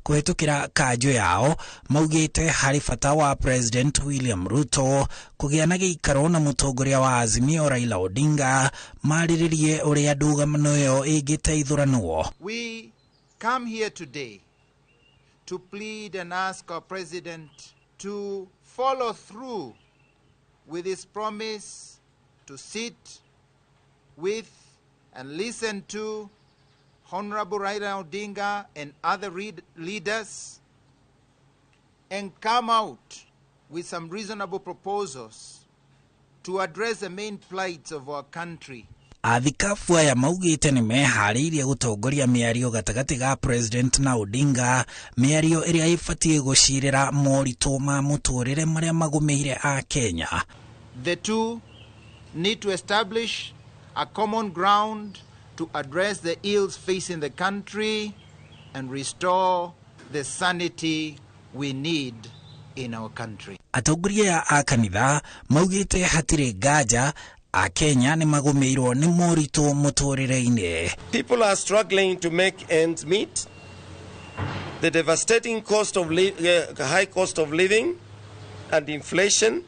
Kũhetũkĩra kanjũ yao maugĩte harĩ bata wa President William Ruto kũgĩa na gĩikaro na mũtongoria wa Azimio Raila Odinga marĩrĩrie ũrĩa ndũgamano ĩyo ĩngĩteithũranwo. We come here today to plead and ask our president to follow through with his promise to sit with and listen to Honorable Raila Odinga and other leaders and come out with some reasonable proposals to address the main plights of our country. Athikabu aya maugĩte nĩ meharĩirie gũtongoria mĩario gatagatĩ ga President na Odinga, mĩario ĩrĩa ĩbatiĩ gũcirĩra moritũ ma mũtũrĩre marĩa magũmĩire a Kenya. The two need to establish a common ground to address the ills facing the country and restore the sanity we need in our country. Atongoria a kanitha maugĩte hatirĩ nganja a Kenya nĩ magũmĩirwo nĩ moritũ mũtũrĩre-inĩ. People are struggling to make ends meet. The devastating cost of high cost of living and inflation,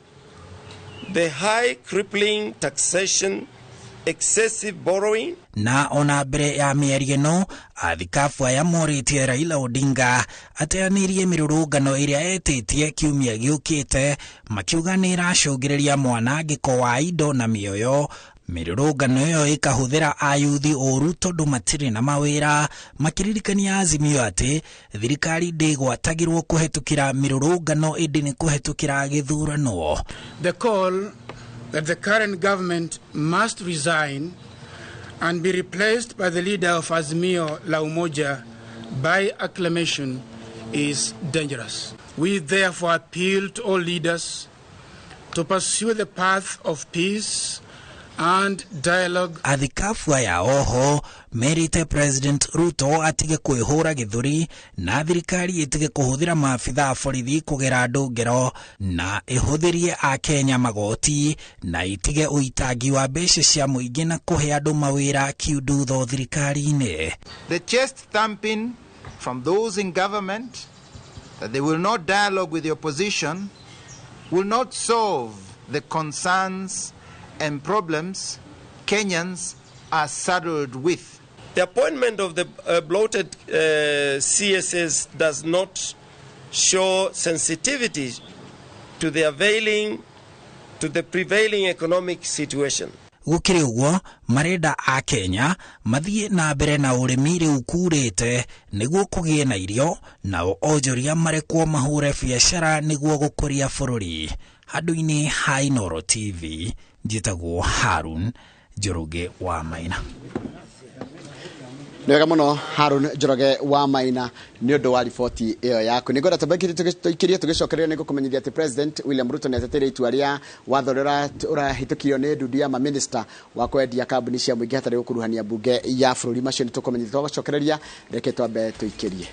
the high crippling taxation, excessive borrowing. Na ona mbere ya mĩario ĩno, athikabu aya morĩtie Raila Odinga ateanĩrie mĩrũrũngano ĩrĩa etĩtie kiumia gĩũkĩte, makiuga nĩ ĩracũngĩrĩria mwanangĩko wa indo na mĩoyo. Mĩrũrũngano ĩyo ĩkahũthĩra ayuthi ũru tondũ matirĩ na mawĩra, makĩririkania Azimio atĩ thirikari ndĩgwatagĩrwo kũhetũkĩra mĩrũrũngano ĩndĩ nĩ kũhetũkĩra gĩthurano. The call that the current government must resign and be replaced by the leader of Azimio La Umoja by acclamation is dangerous. We therefore appeal to all leaders to pursue the path of peace and dialogue. Athikabu aya oho merite President Ruto atige kwĩhũra gĩthũri na thirikari ĩtige kũhũthĩra maabitha a borithi kũgera andũ ngero na ĩhũthĩrie Akenya magoti na itige ũitangi wa mbeca cia mũingĩ na kũhe andũ mawĩra kiundutho thirikari-inĩ. The chest thumping from those in government that they will not dialogue with the opposition will not solve the concerns and problems Kenyans are saddled with. The appointment of the bloated CSS does not show sensitivity to the prevailing economic situation. Gũkĩrĩ ũguo, marenda a Kenya mathiĩ na mbere na ũrĩmi rĩu kurĩte nĩguo kũgĩe na irio, nao onjoria marekwo mahũre biacara nĩguo gũkũria bũrũri. Handũ-inĩ ha Inooro TV, njĩtagwo Harun Njoroge wa Maina. Nĩ wega mũno Harun Njoroge wa Maina nĩ ũndũ wa riboti ĩyo yaku. Nĩ ngwenda tũikĩrie tũgĩcokereria nĩ ngũkũmenyithia atĩ President William Ruto nĩ ateteire itua rĩa watho ũrĩa ũrahĩtũkirio nĩ ndundu ya mamĩnĩsta wa kwendia kambuni cia mũingĩ hatarĩ gũkuruhania mbunge ya bũrũri. Macio nĩ tũkũmenyithia twacokereria, reke twambe tũikĩrie.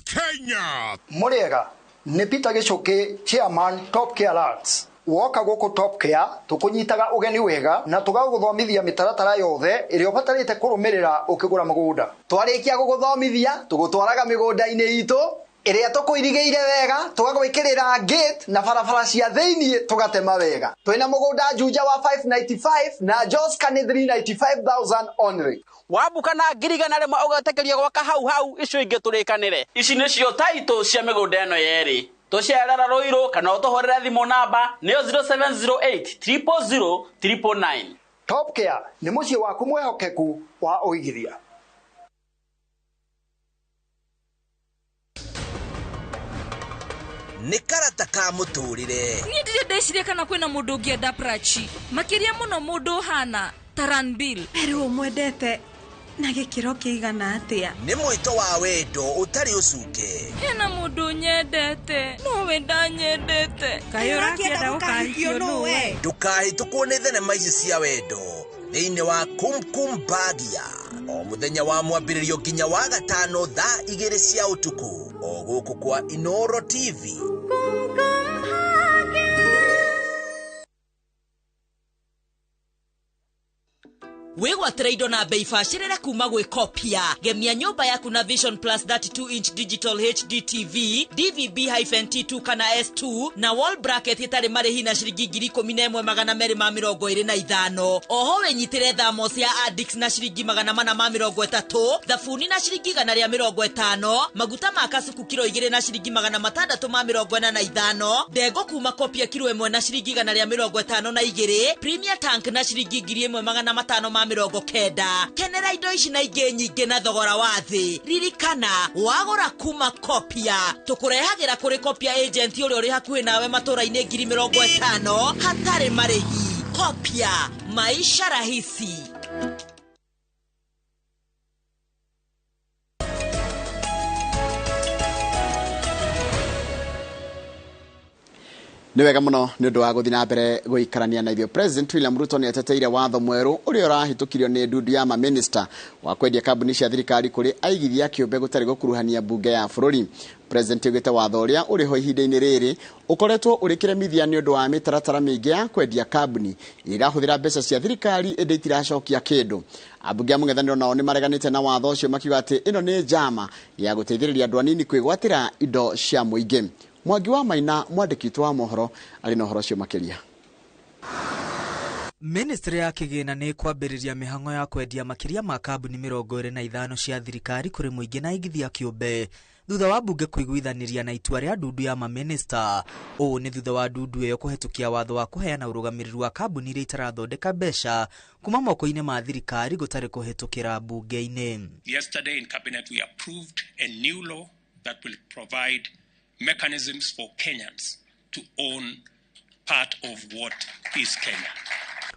Kenya. Muriega ni Peter Gichuki, chairman Top Care Lands. Woka guku Top Care tukunyitaga ugeni wega na tugaguthomithia mitaratara yothe iria ubatarite kurumirira ukigura mugunda. Twarikia guguthomithia tugutwaraga migunda-ini itu iria tukuirigiire wega, tugagwikirira gate na barabara cia thiini tugatema wega. Twina mugunda Juja wa 595 na Joska ni 395,000 only. Wabuka na 100,000 ugetekeria gwaka hau hau icio ingi turikanire. Ici nicio title cia migunda ino yeri. Tucerera Ruiru kana utuhurire thimu namba niyo 0708 000 999. Top Care ni mucii waku mwehokeku wa uigithia. Nĩ karata ka mũtũrĩre. Niĩ ndirĩ ndeciria kana kwĩna mũndũ ũngĩenda Prachi makĩria mũno mũndũ ũhana ta Ranbir. Rĩu ũmwendete na gĩkĩro kĩigana atĩa? Nĩ mwĩto wa wendo ũtarĩ ũcuke. Hena mũndũ nyendete nowe ndanyendete. Kaĩ ũrakĩenda gũkahikio nũwe? Ndũkahĩtũkwo nĩ thenema ici cia wendo. Thĩinĩ wa Kumkum Bhagia o mũthenya wa mwambĩrĩrio nginya wa gatano thaa 2 cia ũtukũ o gũkũ kwa Inoro TV. Wĩgwatĩre indo na bei bacĩrĩre kuma gwĩ Kopia. Gemia nyũmba yaku na Vision Plus 32 inch digital HD TV DVB-T2 kana S2 na wall bracket ĩtarĩ marĩhi na ciringi 11,225. Oho wĩnyitĩre thamos ya Addix na ciringi 430, thabuni na ciringi 150, maguta ma kasuku kiro 2 na ciringi 645, ndengũ kuma Kopia kiro 1 na ciringi 152, Premier Tank na ciringi 1,590. Kenera indo ici na ingĩ nyingĩ na thogora wa thĩ. Ririkana wagũra kuma Kopia tũkũrehagĩra kũrĩ Kopia agent ũrĩa ũrĩ hakuhĩ nawe matũra-inĩ 50,000 hatarĩ marĩhi. Kopia, maisha rahisi. Nĩ wega mũno nĩ ũndũ wa gũthiĩ na mbere gũikarania na ithuĩ. President William Ruto nĩ ateteire watho mwerũ ũrĩa ũrahĩtũkirio nĩ ndundu ya mamĩnĩsta wa kwendia kambuni cia thirikari kũrĩ aigithia kĩũmbe gũtarĩ gũkuruhania mbunge ya bũrũri. President augĩte watho ũrĩa ũrĩ ho ihinda-inĩ rĩrĩ ũkoretwo ũrĩ kĩremithia nĩ ũndũ wa mĩtaratara mĩingĩ ya kwendia kambuni iria irahũthĩra mbeca cia thirikari ĩndĩ itiracokia kĩndũ. Ambunge a mũng'ethanĩro nao nĩ mareganĩte na watho ũcio makiuga atĩ ĩno nĩ njama ya gũteithĩrĩria andũ anini kwĩgwatĩra indo cia mũingĩ. Mwangi wa Maina, mwandĩki witũ wa mohoro, arĩ na ũhoro ũcio makĩria. Ministry ya kĩgĩna nĩ ĩkwambĩrĩria mĩhang'o ya kwendia makĩria ma kambuni 25 cia thirikari kũrĩ mũingĩ na aigithia kĩũmbe thutha wa mbunge kũiguithanĩria na itua rĩa ndundu ya mamĩnĩsta. Ũũ nĩ thutha wa ndundu ĩyo kũhetũkia watho wa kũheana ũrũgamĩrĩri wa kambuni iria itarathondeka mbeca kuma moko-inĩ ma thirikari gũtarĩ kũhetũkĩra mbunge-inĩ. Yesterday in cabinet we approved a new law that will provide mechanisms for Kenyans to own part of what is Kenya.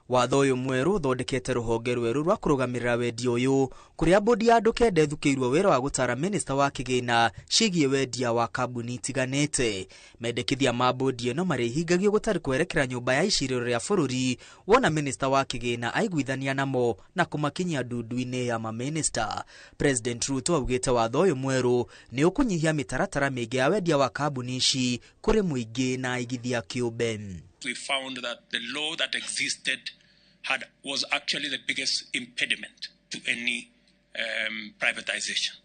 Watho ũyũ mwerũ ũthondekete rũhonge rwerũ rwa kũrũgamĩrĩra wendia ũyũ kũrĩa bodi ya andũ kenda ĩthukĩirwo wĩra wa gũtara minista wa kĩgĩna ciĩgiĩ wendia wa kambuni itiganĩte. Mendekithia ma bodi ĩno marĩhingagio gũtarĩ kwerekera nyũmba ya icirĩro rĩa bũrũri wona minista wa kĩgĩna aiguithania namo na kũmakinyia ndundu-inĩ ya mamĩnĩsta. President Ruto augĩte watho ũyũ mwerũ nĩ ũkũnyihia mĩtaratara mĩingĩ ya wendia wa kambuni ici kũrĩ mũingĩ na aigithia kĩũmbe. We found that the law that existed was actually the biggest impediment to any privatization.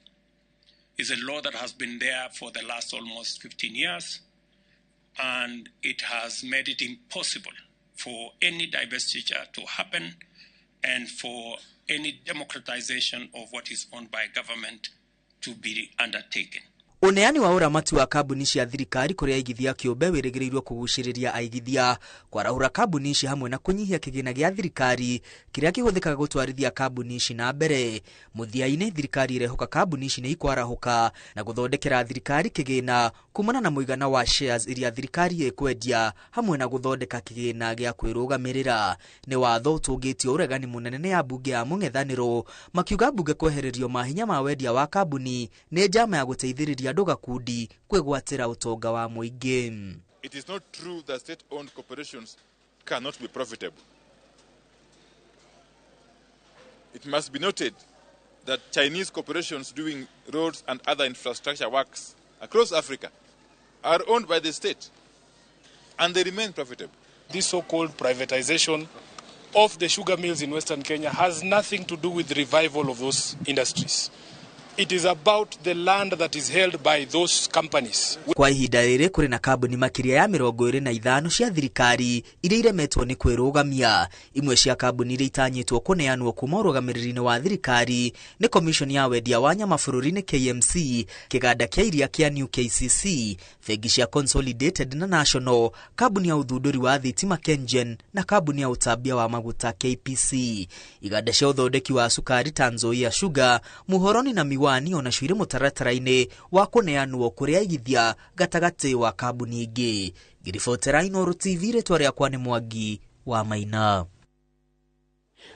It's a law that has been there for the last almost 15 years, and it has made it impossible for any divestiture to happen and for any democratization of what is owned by government to be undertaken. Ũneani wa ũramati wa kambuni cia thirikari kũrĩ aigithia kĩũmbe wĩrĩgĩrĩirwo kũgucĩrĩria aigithia kwarahũra kambuni ici hamwe na kũnyihia kĩgĩna gĩa thirikari kĩrĩa kĩhũthĩkaga gũtwarithia kambuni ici na mbere. Mũthia-inĩ thirikari ĩrehoka kambuni ici nĩ ikwarahũka na gũthondekera thirikari kĩgĩna kumana na mũigana wa shares iria thirikari ĩkwendia hamwe na gũthondeka kĩgĩna gĩa kwĩrũgamĩrĩra. Nĩ watho ũtũngĩtio ũregani mũnene nĩ ambunge a mũng'ethanĩro makiuga mbunge kwehererio mahinya ma wendia wa kambuni nĩ njama ya gũteithĩrĩria andũ gakundi kwĩgwatĩra ũtonga wa mũingĩ. It is not true that state-owned corporations cannot be profitable. It must be noted that Chinese corporations doing roads and other infrastructure works across Africa are owned by the state and they remain profitable. This so-called privatization of the sugar mills in Western Kenya has nothing to do with the revival of those industries. It is about the land that is held by those companies. Kwa ihinda rĩrĩ kũrĩ na kambuni makĩria ya 25 cia thirikari iria iremetwo nĩ kwĩrũgamia. Imwe cia kambuni iria itanyĩtwo kũneanwo kuma ũrũgamĩrĩri-inĩ wa thirikari nĩ Commission ya wendia wa nyama bũrũri-inĩ KMC, kĩganda kĩa iria kĩa New KCC, bengi cia Consolidated na National, kambuni ya ũthundũri wa thitima KenGen na kambuni ya ũtambia wa maguta KPC. Iganda cia ũthondeki wa cukari ta Nzoia Sugar, Muhoroni na Miwa ona cuire mũtaratara-inĩ wa kũneanwo kũrĩ aigithia gatagatĩ wa kambuni ingĩ. Ngiribotera Inooro TV, rĩtwa rĩakwa nĩ Mwangi wa Maina.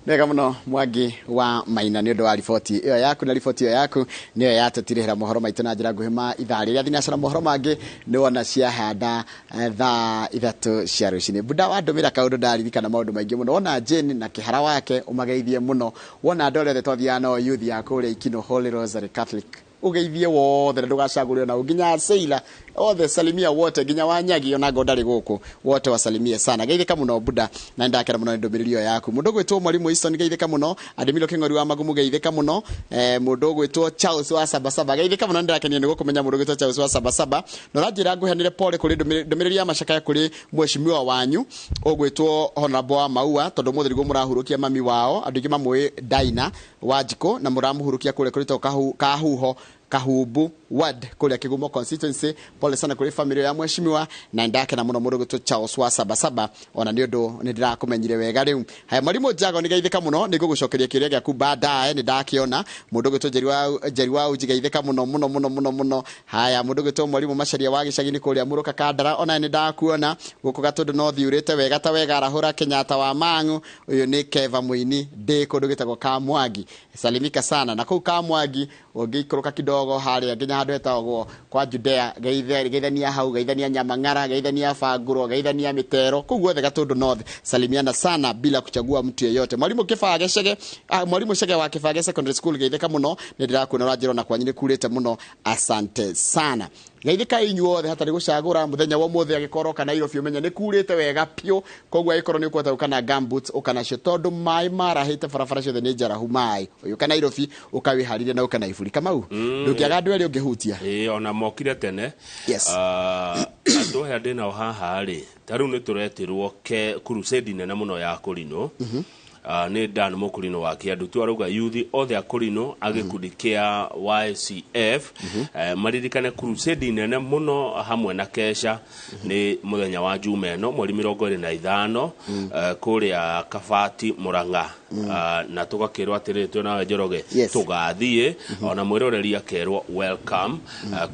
Wega muno Mwangi wa Maina nĩ ũndũ wa riboti ĩyo yaku, na riboti ĩyo yaku nĩyo yatũtirĩhĩra mohoro maitũ na njĩra nguhĩ ma ithaa rĩrĩa thinacara. Mohoro mangĩ nĩ wona ciahanda thaa 3 cia rũcinĩ. Buda wandũmĩra kaũndũ, ndaririkana maũndũ maingĩ mũno. Wona Jane na kĩhara wake, ũmageithie mũno. Wona andũ arĩa othe twathiaga nao youth ya kũrĩa Ikino Holy Rosary Catholic, ũgeithie wothe na ndũgacagũre ona nginya Seila, othe salimia wote, nginya Wanyagi ona ngo ndarĩ gũkũ, wote wasalimie sana. Geithĩka mũno Buda, na nĩndakena mũno nĩ ndũmĩrĩri ĩyo yaku. Mũndũ ũgwĩtwo Mwalimu Easton, geithĩka mũno. Ademilo Kĩng'ori wa Magumu, geithĩka mũno. Mũndũ ũgwĩtwo Charles wa Sabasaba, geithĩka mũno. Nĩndĩrakenio nĩ gũkũmenya, mũndũ ũgwĩtwo Charles wa Sabasaba. Na ũranjĩra ngũheanĩre pole kũrĩ ndũmĩrĩri ya macakaya kũrĩ mheshimiwa wanyu ũgwĩtwo Honorable wa Maua, tondũ mũthĩ nĩguo mũrahurũkia mami wao. Andũ aingĩ mamũĩ Daina Wanjikũ, na mũramũhurukia kũrĩa kũrĩtwo Kahuho Kahumbu ward kũrĩa Kĩgumo constituency. Pole sana kũrĩ family ya mheshimiwa, na ndakena mũno, mũndũ ũgwĩtwo Charles wa Sabasaba, ona nĩ ũndũ nĩ ndĩrakũmenyire wega. Rĩu haya, Mwarimũ Njago, nĩ geithĩka mũno, nĩ ngũgũcokeria kĩũria gĩaku baadaye, nĩ ndakĩona. Mũndũ ũgwĩtwo Njeri wa Uji, geithĩka mũno mũno mũno mũno mũno. Haya, mũndũ ũgwĩtwo Mwarimũ Macaria wa gĩcagi-inĩ kũrĩa Mũrũka Kandara, ona nĩ ndakuona gũkũ Gatũndũ no thiũrĩte wega ta wega. Arahũra Kenyatta wa Mang'u, ũyũ nĩ Keva Mũini, ndĩ kũndũ gĩtagwo Kamwangi, salimika sana. Na kũu Kamwangi ũngĩikũrũka kidogo harĩa nginya handũ hetagwo kwa Judea, geithania hau, geithania Nyamang'ara, geithania Bangũrwo, geithania Mĩtero, kũu guothe Gatũndũ North, salimiana sana bila kuchagua mtu yeyote. Mwalimu Kĩbage Chege, Mwalimu Chege wa Kĩbage Secondary School, geithĩka mũno, nĩ ndĩrakuona ũranjĩra ona kwanyu nĩ kurĩte mũno, asante sana. Geithĩka inyuothe hatarĩ gũcagũra. Mũthenya wa ũmũthĩ agĩkorwo kana Nairobi, ũmenye nĩ kurĩte wega piũ, koguo agĩkorwo nĩ ũkũhota gũka na gumboots, ũka nacio, tondũ maĩ marahĩte, barabara ciothe nĩ njarahu maĩ. Ũgĩũka Nairobi ũkawĩharĩria na ũka na iburi. Kamau, ndũngĩaga andũ erĩ ũngĩhutia. Ĩĩ, ona mokire tene. Yes. Ah, andũ aya ndĩ nao haha rĩ, ta rĩu nĩ tũretirwo ke crusade nene mũno ya kũrinũ. Ah, nĩ Dan Mũkũrinũ wa Kĩandu tu arauga yuthi othe a kũrinũ a gĩkundi kĩa YCF maririkane crusade nene mũno hamwe na kesha nĩ mũthenya wa Juma ĩno mweri 25, kũrĩa Kabati Mũrang'a. Ah, na tũgakĩrwo atĩrĩrĩ, twĩ nawe Njoroge, tũgathiĩ ona mwĩroreri akerwo welcome,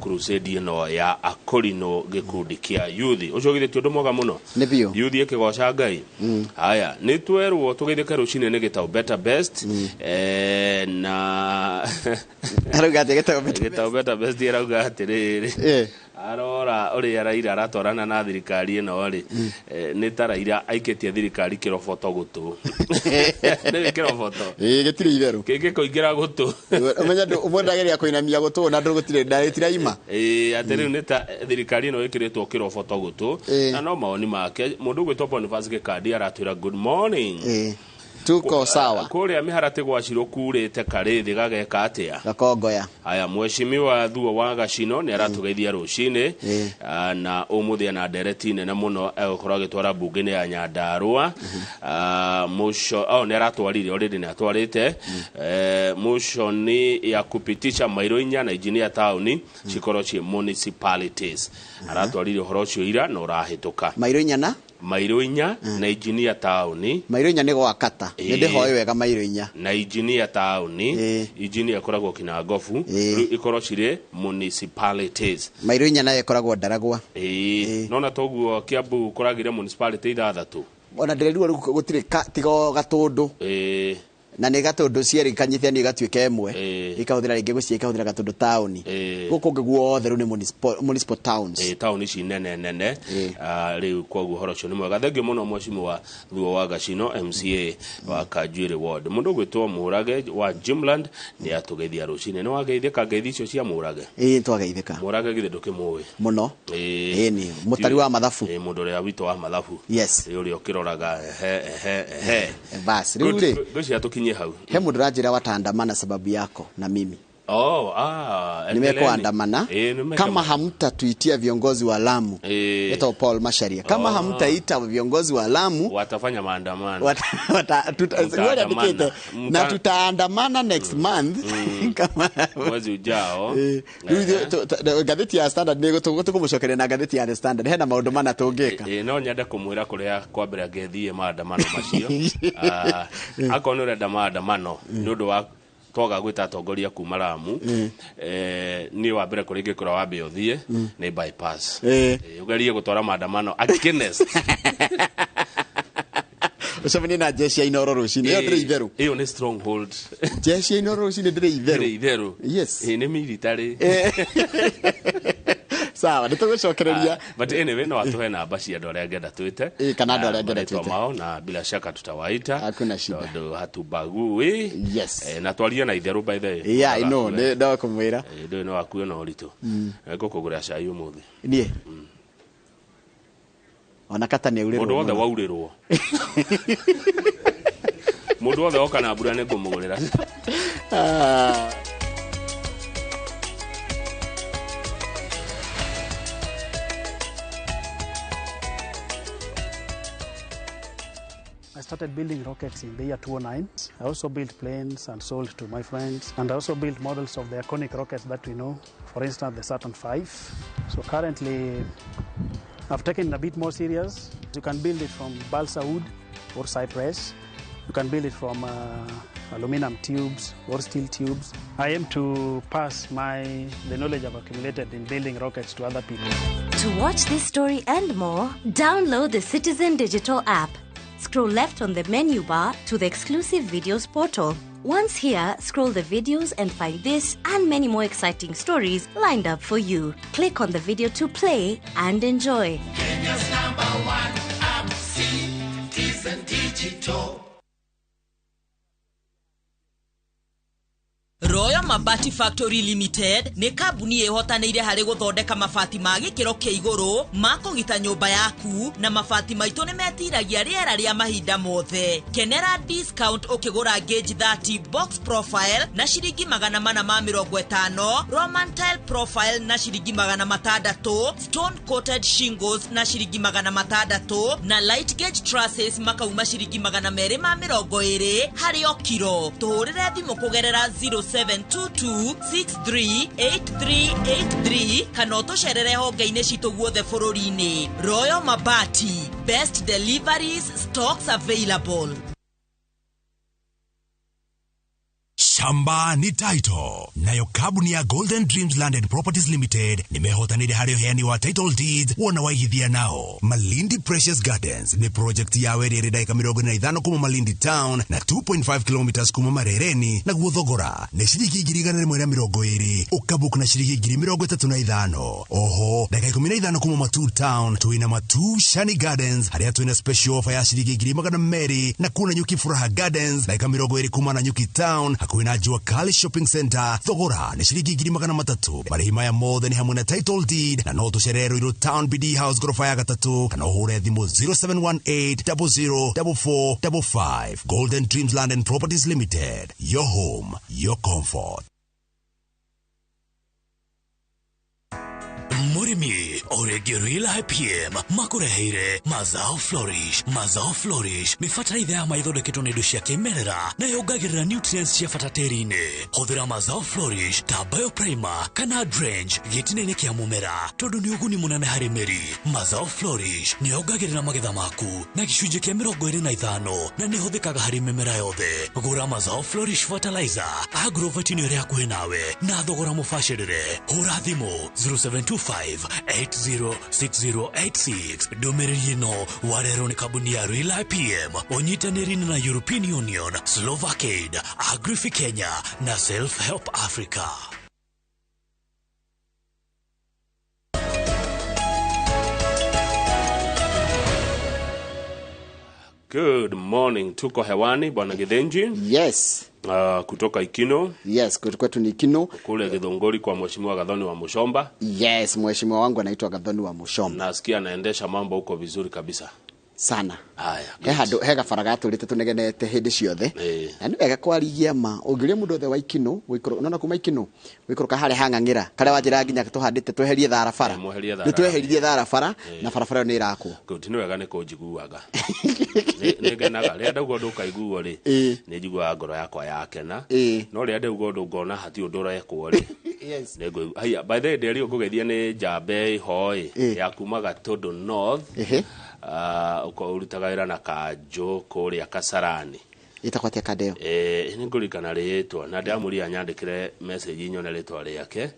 crusade ĩno ya akũrinũ gĩkundi kĩa yuthi. Ũcio githĩ ti ũndũ mwega mũno? Nĩ biũ. Yuthi ĩkĩgoca Ngai. Haya, nĩ twerwo tũgeithĩke rũcinĩ nĩ gĩtaũ Better Best, na Arauga atĩ gĩtaũ Better? Gĩtaũ Better Best arauga atĩrĩrĩ, arora ũrĩa Raila aratwarana na thirikari ĩno rĩ, nĩ ta Raila aikĩtie thirikari kĩroboto gũtũ. Nĩ kĩroboto. Ĩĩ, gĩtirĩ itherũ. Kĩngĩkũingĩra gũtũ. Ũmenye ndũ ũmwe ndageria kũinamia gũtũ na ndũ gũtirĩ ndarĩtiraima. Ĩĩ, atĩ rĩu nĩ ta thirikari ĩno ĩkĩrĩtwo kĩroboto gũtũ. Na no mawoni make. Mũndũ ũgwĩtwo Boniface Gĩkandi aratwĩra good morning. Tuko sawa. Kũrĩa mĩharatĩ gwacirwo kurĩte karĩthĩ gageka atĩa? Gakongoya. Haya, mheshimiwa Thuo wa Gacino nĩ aratũgeithia rũcinĩ. Ah, na ũmũthĩ ena ndereti nene mũno egũkorwo agĩtwara mbunge-inĩ ya Nyandarũa. Ah, mũco oh, nĩ aratwarire already, nĩ atwarĩte motion ya kupitisha mairo 4 na engineer taũni cikorwo ciĩ municipalities. Aratwarire ũhoro ũcio ira na ũrahĩtũka. Mairo 4 na Mairo 4 na engineer taũni. Mairo 4 nĩ gwakata nĩ ndĩhoĩ wega mairo 4. Na engineer taũni, engineer ĩkoragwo Kinangofu, rĩu ikorwo cirĩ municipalities. Mairo 4 nayo ĩkoragwo Ndaragwa. Ĩĩ, nona toguo Kiambu kũragire municipality ithathatũ. Ona ndĩrerirwo rĩu gũtirĩ tiga o Gatũndũ. Na nĩ Gatũndũ cierĩ ikanyithanio igatuĩka ĩmwe, ikahũthĩra rĩngĩ gũcia ikahũthĩra Gatũndũ taũni. Gũkũ ũngĩ guothe rĩu nĩ municipal towns. Ĩĩ, taũni ici nene nene. Ah, rĩu koguo ũhoro ũcio nĩ mwega. Thengiũ mũno mheshimiwa Thuo wa Gacino, MCA wa Kanjuĩrĩ ward. Mũndũ ũgwĩtwo Mũrage wa Jimland nĩ atũgeithia rũcinĩ. Nĩ wageithĩka ngeithi icio cia Mũrage? Ĩĩ, twageithĩka. Mũrage githĩ ndũkĩmũĩ? Mũno. Ĩĩ. Ĩĩ, mũtari wa mathabu. Ĩĩ, mũndũ ũrĩa witũ wa mathabu. Yes. Ĩĩ, ũrĩa ũkĩroraga ehe ehe ehe. Bas, rĩu Good, rĩ, ngwĩciria tũkinyie hau. He mũndũ ũranjĩra wataandamana sababu yako na mimi. Oh, ah, Nimekuandamana. Ĩĩ, nĩmeka- Kama hamtatuitia viongozi wa Lamu, etagwo Paul Macharia, kama hamtaita viongozi wa Lamu, watafanya maandamano. Wewe andĩkĩte na tutaandamana next month kama mwezi ujao. Rĩu ngathĩti ya Standard nĩ tũkũmũcokeria na ngathĩti ya The Standard hena maũndũ mana tũngĩka. Ĩĩ, no nyende kũmwĩra kũrĩa kwa mbere angĩthiĩ maandamano macio. Ah, akorwo nĩ ũrenda maandamano nĩ ũndũ wa twaga gwĩta atongoria kuma Lamu, niĩ wa mbere kũrĩa ingĩkorwo wambe ũthiĩ nĩ bypass. Ũgerie gũtwara maandamano against Ucemanie na jeshi ya Inoro rũcinĩ. Ĩyo ndĩrĩ itherũ. Ĩyo nĩ stronghold. Jeshi ya Inoro rũcinĩ ndĩrĩ itherũ. Ndĩrĩ itherũ. Yes. Ĩ nĩ military. Sawa, nĩ tũgũcokereria. But anyway, no atuhe namba cia andũ arĩa angĩenda twĩte. Kana andũ arĩa angĩenda Marĩtwa twĩte. mao na bila shaka tutawaita. Hakuna shida. Tondũ hatubagui. Yes. Na twarie na itherũ by the way. Yeah, I know, nĩ ndakũmwĩra. Ndũĩ no akue na ũritũ. Ngũkũgũrĩra cai ũmũthĩ. Niĩ. Ona kata nĩ aurĩrwo. Mũndũ wothe waurĩrwo. Mũndũ wothe woka na mbura nĩ ngũmũgũrĩra. I started building rockets in the year 2009. I also built planes and sold to my friends. And I also built models of the iconic rockets that we know, for instance, the Saturn V. So currently, I've taken it a bit more serious. You can build it from balsa wood or cypress. You can build it from aluminum tubes or steel tubes. I aim to pass the knowledge I've accumulated in building rockets to other people. To watch this story and more, download the Citizen Digital app. Scroll left on the menu bar to the exclusive videos portal. Once here, scroll the videos and find this and many more exciting stories lined up for you. Click on the video to play and enjoy. Kenya's number one app, Citizen Digital. Royal Mabati Factory Limited nĩ kambuni ĩhotanĩire harĩ gũthondeka mabati ma gĩkĩro kĩa igũrũ ma kũgita nyũmba yaku, na mabati maitũ nĩ metiragia rĩera rĩa mahinda mothe. Kenera discount ũkĩgũra gauge 30 box profile na ciringi 450, Roman tile profile na ciringi 600, stone coated shingles na ciringi 600, na light gauge trusses makauma ciringi 220 harĩ o kiro. Tũhũrĩre thimũ kũgerera 0722638383 kana ũtũcerere honge-inĩ citũ guothe bũrũri-inĩ. Royal Mabati, best deliveries, stocks available. Shamba ni title. Nayo kabuni ya Golden Dreams Land and Properties Limited nimehotanire harĩ ũheani wa title deeds wona waigithia nao. Malindi Precious Gardens ni project ya werere dakika 45 kuma Malindi Town na 2.5 kilometers kuma Marereni, naguo thogora ni ciringi 120 ukabook na ciringi 35. Oho dakika 15 kuma Matu Town tuina Matu Shani Gardens haria tuina special offer ya ciringi 200 na kuna Nyuki Furaha Gardens dakika 20 kuma na Nyuki Town hakuhĩ na Jua Kali Shopping Center thogora ni ciringi 300. Marĩhi maya mothe nĩ hamwe na title deed na no tũcerere Ruiru Town BD House gorofa ya gatatu kana ũhũre thimũ 0718004455. Golden Dreams Land and Properties Limited, your home, your comfort. Mũrĩmi orĩngĩ Real IPM makũreheire Mazao Flourish. Mazao Flourish nĩ bataraitha ya ma ĩthondeketwo na indo cia kĩmerera na yongagĩrĩra nutrients cia bata tĩri-inĩ. Hũthĩra Mazao Flourish ta bioprimer kana drench gĩtina-inĩ kĩa mũmera tondũ nĩ ũguni mũnene harĩ mĩri. Mazao Flourish nĩ yongagĩrĩra magetha maku na gĩcunjĩ kĩa 25 na nĩ ĩhũthĩkaga harĩ mĩmera yothe. Gũra Mazao Flourish fertilizer agrovet-inĩ ĩrĩa hakuhĩ nawe na thogora mũbacĩrĩre. Hũra thimũ 0725 806086. Ndũmĩrĩri ĩno warehwo nĩ kambuni ya Real IPM ũnyitanĩri na European Union, Slovakiaid, Agrifi Kenya na Self Help Africa. Good morning, tuko hewani Bwana Githinji. Yes. Kutoka Ikino. Yes, kwetu ni Ikino. Kule Githongori kwa Mheshimiwa Gathoni wa Mushomba. Yes, mheshimiwa wangu anaitwa Gathoni wa Mushomba. Nasikia anaendesha mambo huko vizuri kabisa. Sana. Haya. He handu he gabara gaturite tunegenete hindi ciothe. Na ni wega kwarigia ma ungiuria mundu othe wa Ikino guikuru nona kuma Ikino guikuruka haria hang'ang'ira karia wanjira nginya tuhandite tweherie tharabara. Ni tweheririe tharabara na barabara ni irakwo. Good, ni wega ni kunjiguaga. Ni ngenaga ria ndauga undu ukaiguo ri ni njiguaga ngoro yakwa yakena. No ria ndauga undu ngona hati undu urekwo ri. Yes. Nĩ haya by the way nderi ngũgeithia nĩ Njambe Ihoi ya kuma Gatundu North. Uko urutaga wĩra na Kanjũ kũrĩa Kasarani. Ĩtagwo atĩa kanda ĩyo? Nĩ ngũririkana rĩtwa na ndamũria anyandĩkĩre message nyone rĩtwa rĩake.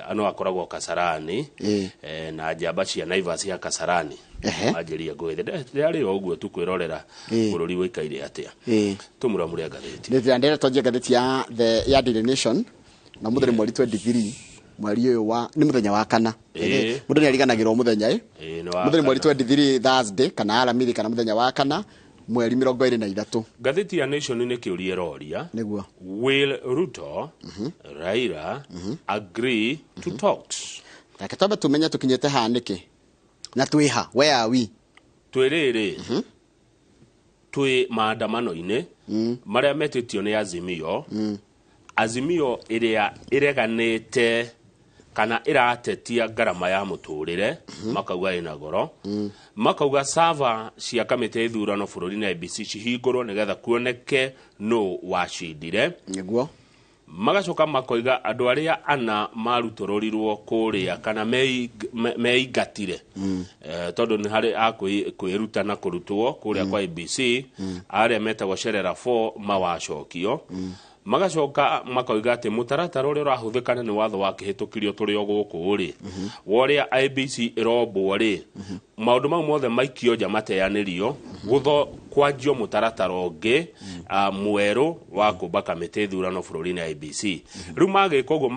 Ano akoragwo Kasarani. Na njamba cia Naivas ya Kasarani manjĩria ngũgĩthe ndĩrarĩ o ũguo tu kwĩrorera bũrũri ũikaire atĩa. Tũmũramũre ngathĩti. Nĩ ndĩrenda twanjie ngathĩti ya the ya Daily Nation na mũthenya mweri 23 mweri ũyũ wa nĩ mũthenya wa kana. Mũndũ nĩ ariganagĩrwo mũthenya mũthenya mweri 23 Thursday kana Alhamisi kana mũthenya wa kana mweri 23. Ngathĩti ya Nation nĩ kĩũria ĩroria nĩguo will Ruto Raila agree to talks. Reke twambe tumenye tũkinyĩte haha nĩkĩ na twĩha, where are we? Twĩrĩrĩ twĩ maandamano-inĩ marĩa metĩtio nĩ Azimio. Azimio ĩrĩa ĩreganĩte kana ĩratetia ngarama ya mũtũrĩre, makauga ĩna goro, makauga sava cia kamĩtĩ ya ithurano bũrũri-inĩ IEBC cihingũrwo nĩgetha kuoneke nũ wacindire. Nĩguo. Magacoka makoiga andũ arĩa ana marutũrũrirwo kũrĩa kana meingatire, tondũ nĩ harĩ a kwĩruta na kũrutwo kũrĩa kwa IEBC, arĩa metagwo Sherera 4 mawacokio. Magacoka makoiga atĩ mũtaratara ũrĩa ũrahũthĩka nĩ watho wa kĩhĩtũkirio tũrĩ o gũkũ rĩ, wa ũrĩa IEBC ĩrombwo rĩ, maũndũ mau mothe maikio nja mateanĩrio, gũtho kwanjio mũtaratara ũngĩ mwerũ wa kũmba kamĩtĩ ithurano bũrũri-inĩ IEBC. Rĩu magĩka ũguo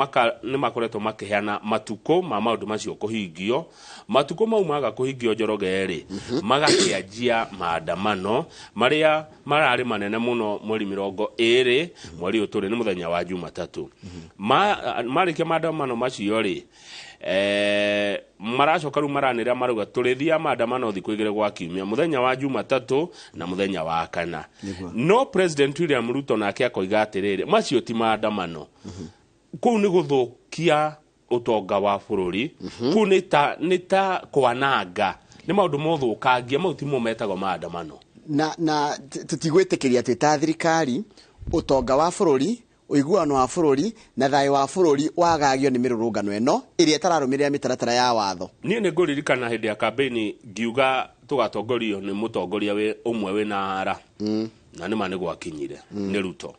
nĩ makoretwo makĩheana matukũ ma maũndũ macio kũhingio. Matukũ mau maga kũhingio Njoroge rĩ, magakĩanjia maandamano marĩa mararĩ manene mũno mweri 20 mweri ũyũ tũrĩ nĩ mũthenya wa Jumatatũ. Marĩkia maandamano macio rĩ, maracoka rĩu maranĩrĩra marauga tũrĩthiaga maandamano thikũ igĩrĩ gwa kiumia, mũthenya wa Jumatatũ na mũthenya wa kana. No President William Ruto nake akoiga atĩrĩrĩ, macio ti maandamano, kũu nĩ gũthũkia ũtonga wa bũrũri, kũu nĩ ta kwananga, nĩ maũndũ mothũkangia, mau timo metagwo maandamano. Na tũtigwĩtĩkĩria twĩ ta thirikari ũtonga wa bũrũri, ũiguano wa bũrũri na thayũ wa bũrũri wagagio nĩ mĩrũrũngano ĩno ĩrĩa ĩtararũmĩrĩra mĩtaratara ya watho. Niĩ nĩ ngũririkana hĩndĩ ya kambĩini ngiuga tũgatongorio nĩ mũtongoria ũmwe wĩna ara, na nĩ ma nĩ gwakinyire nĩ Ruto.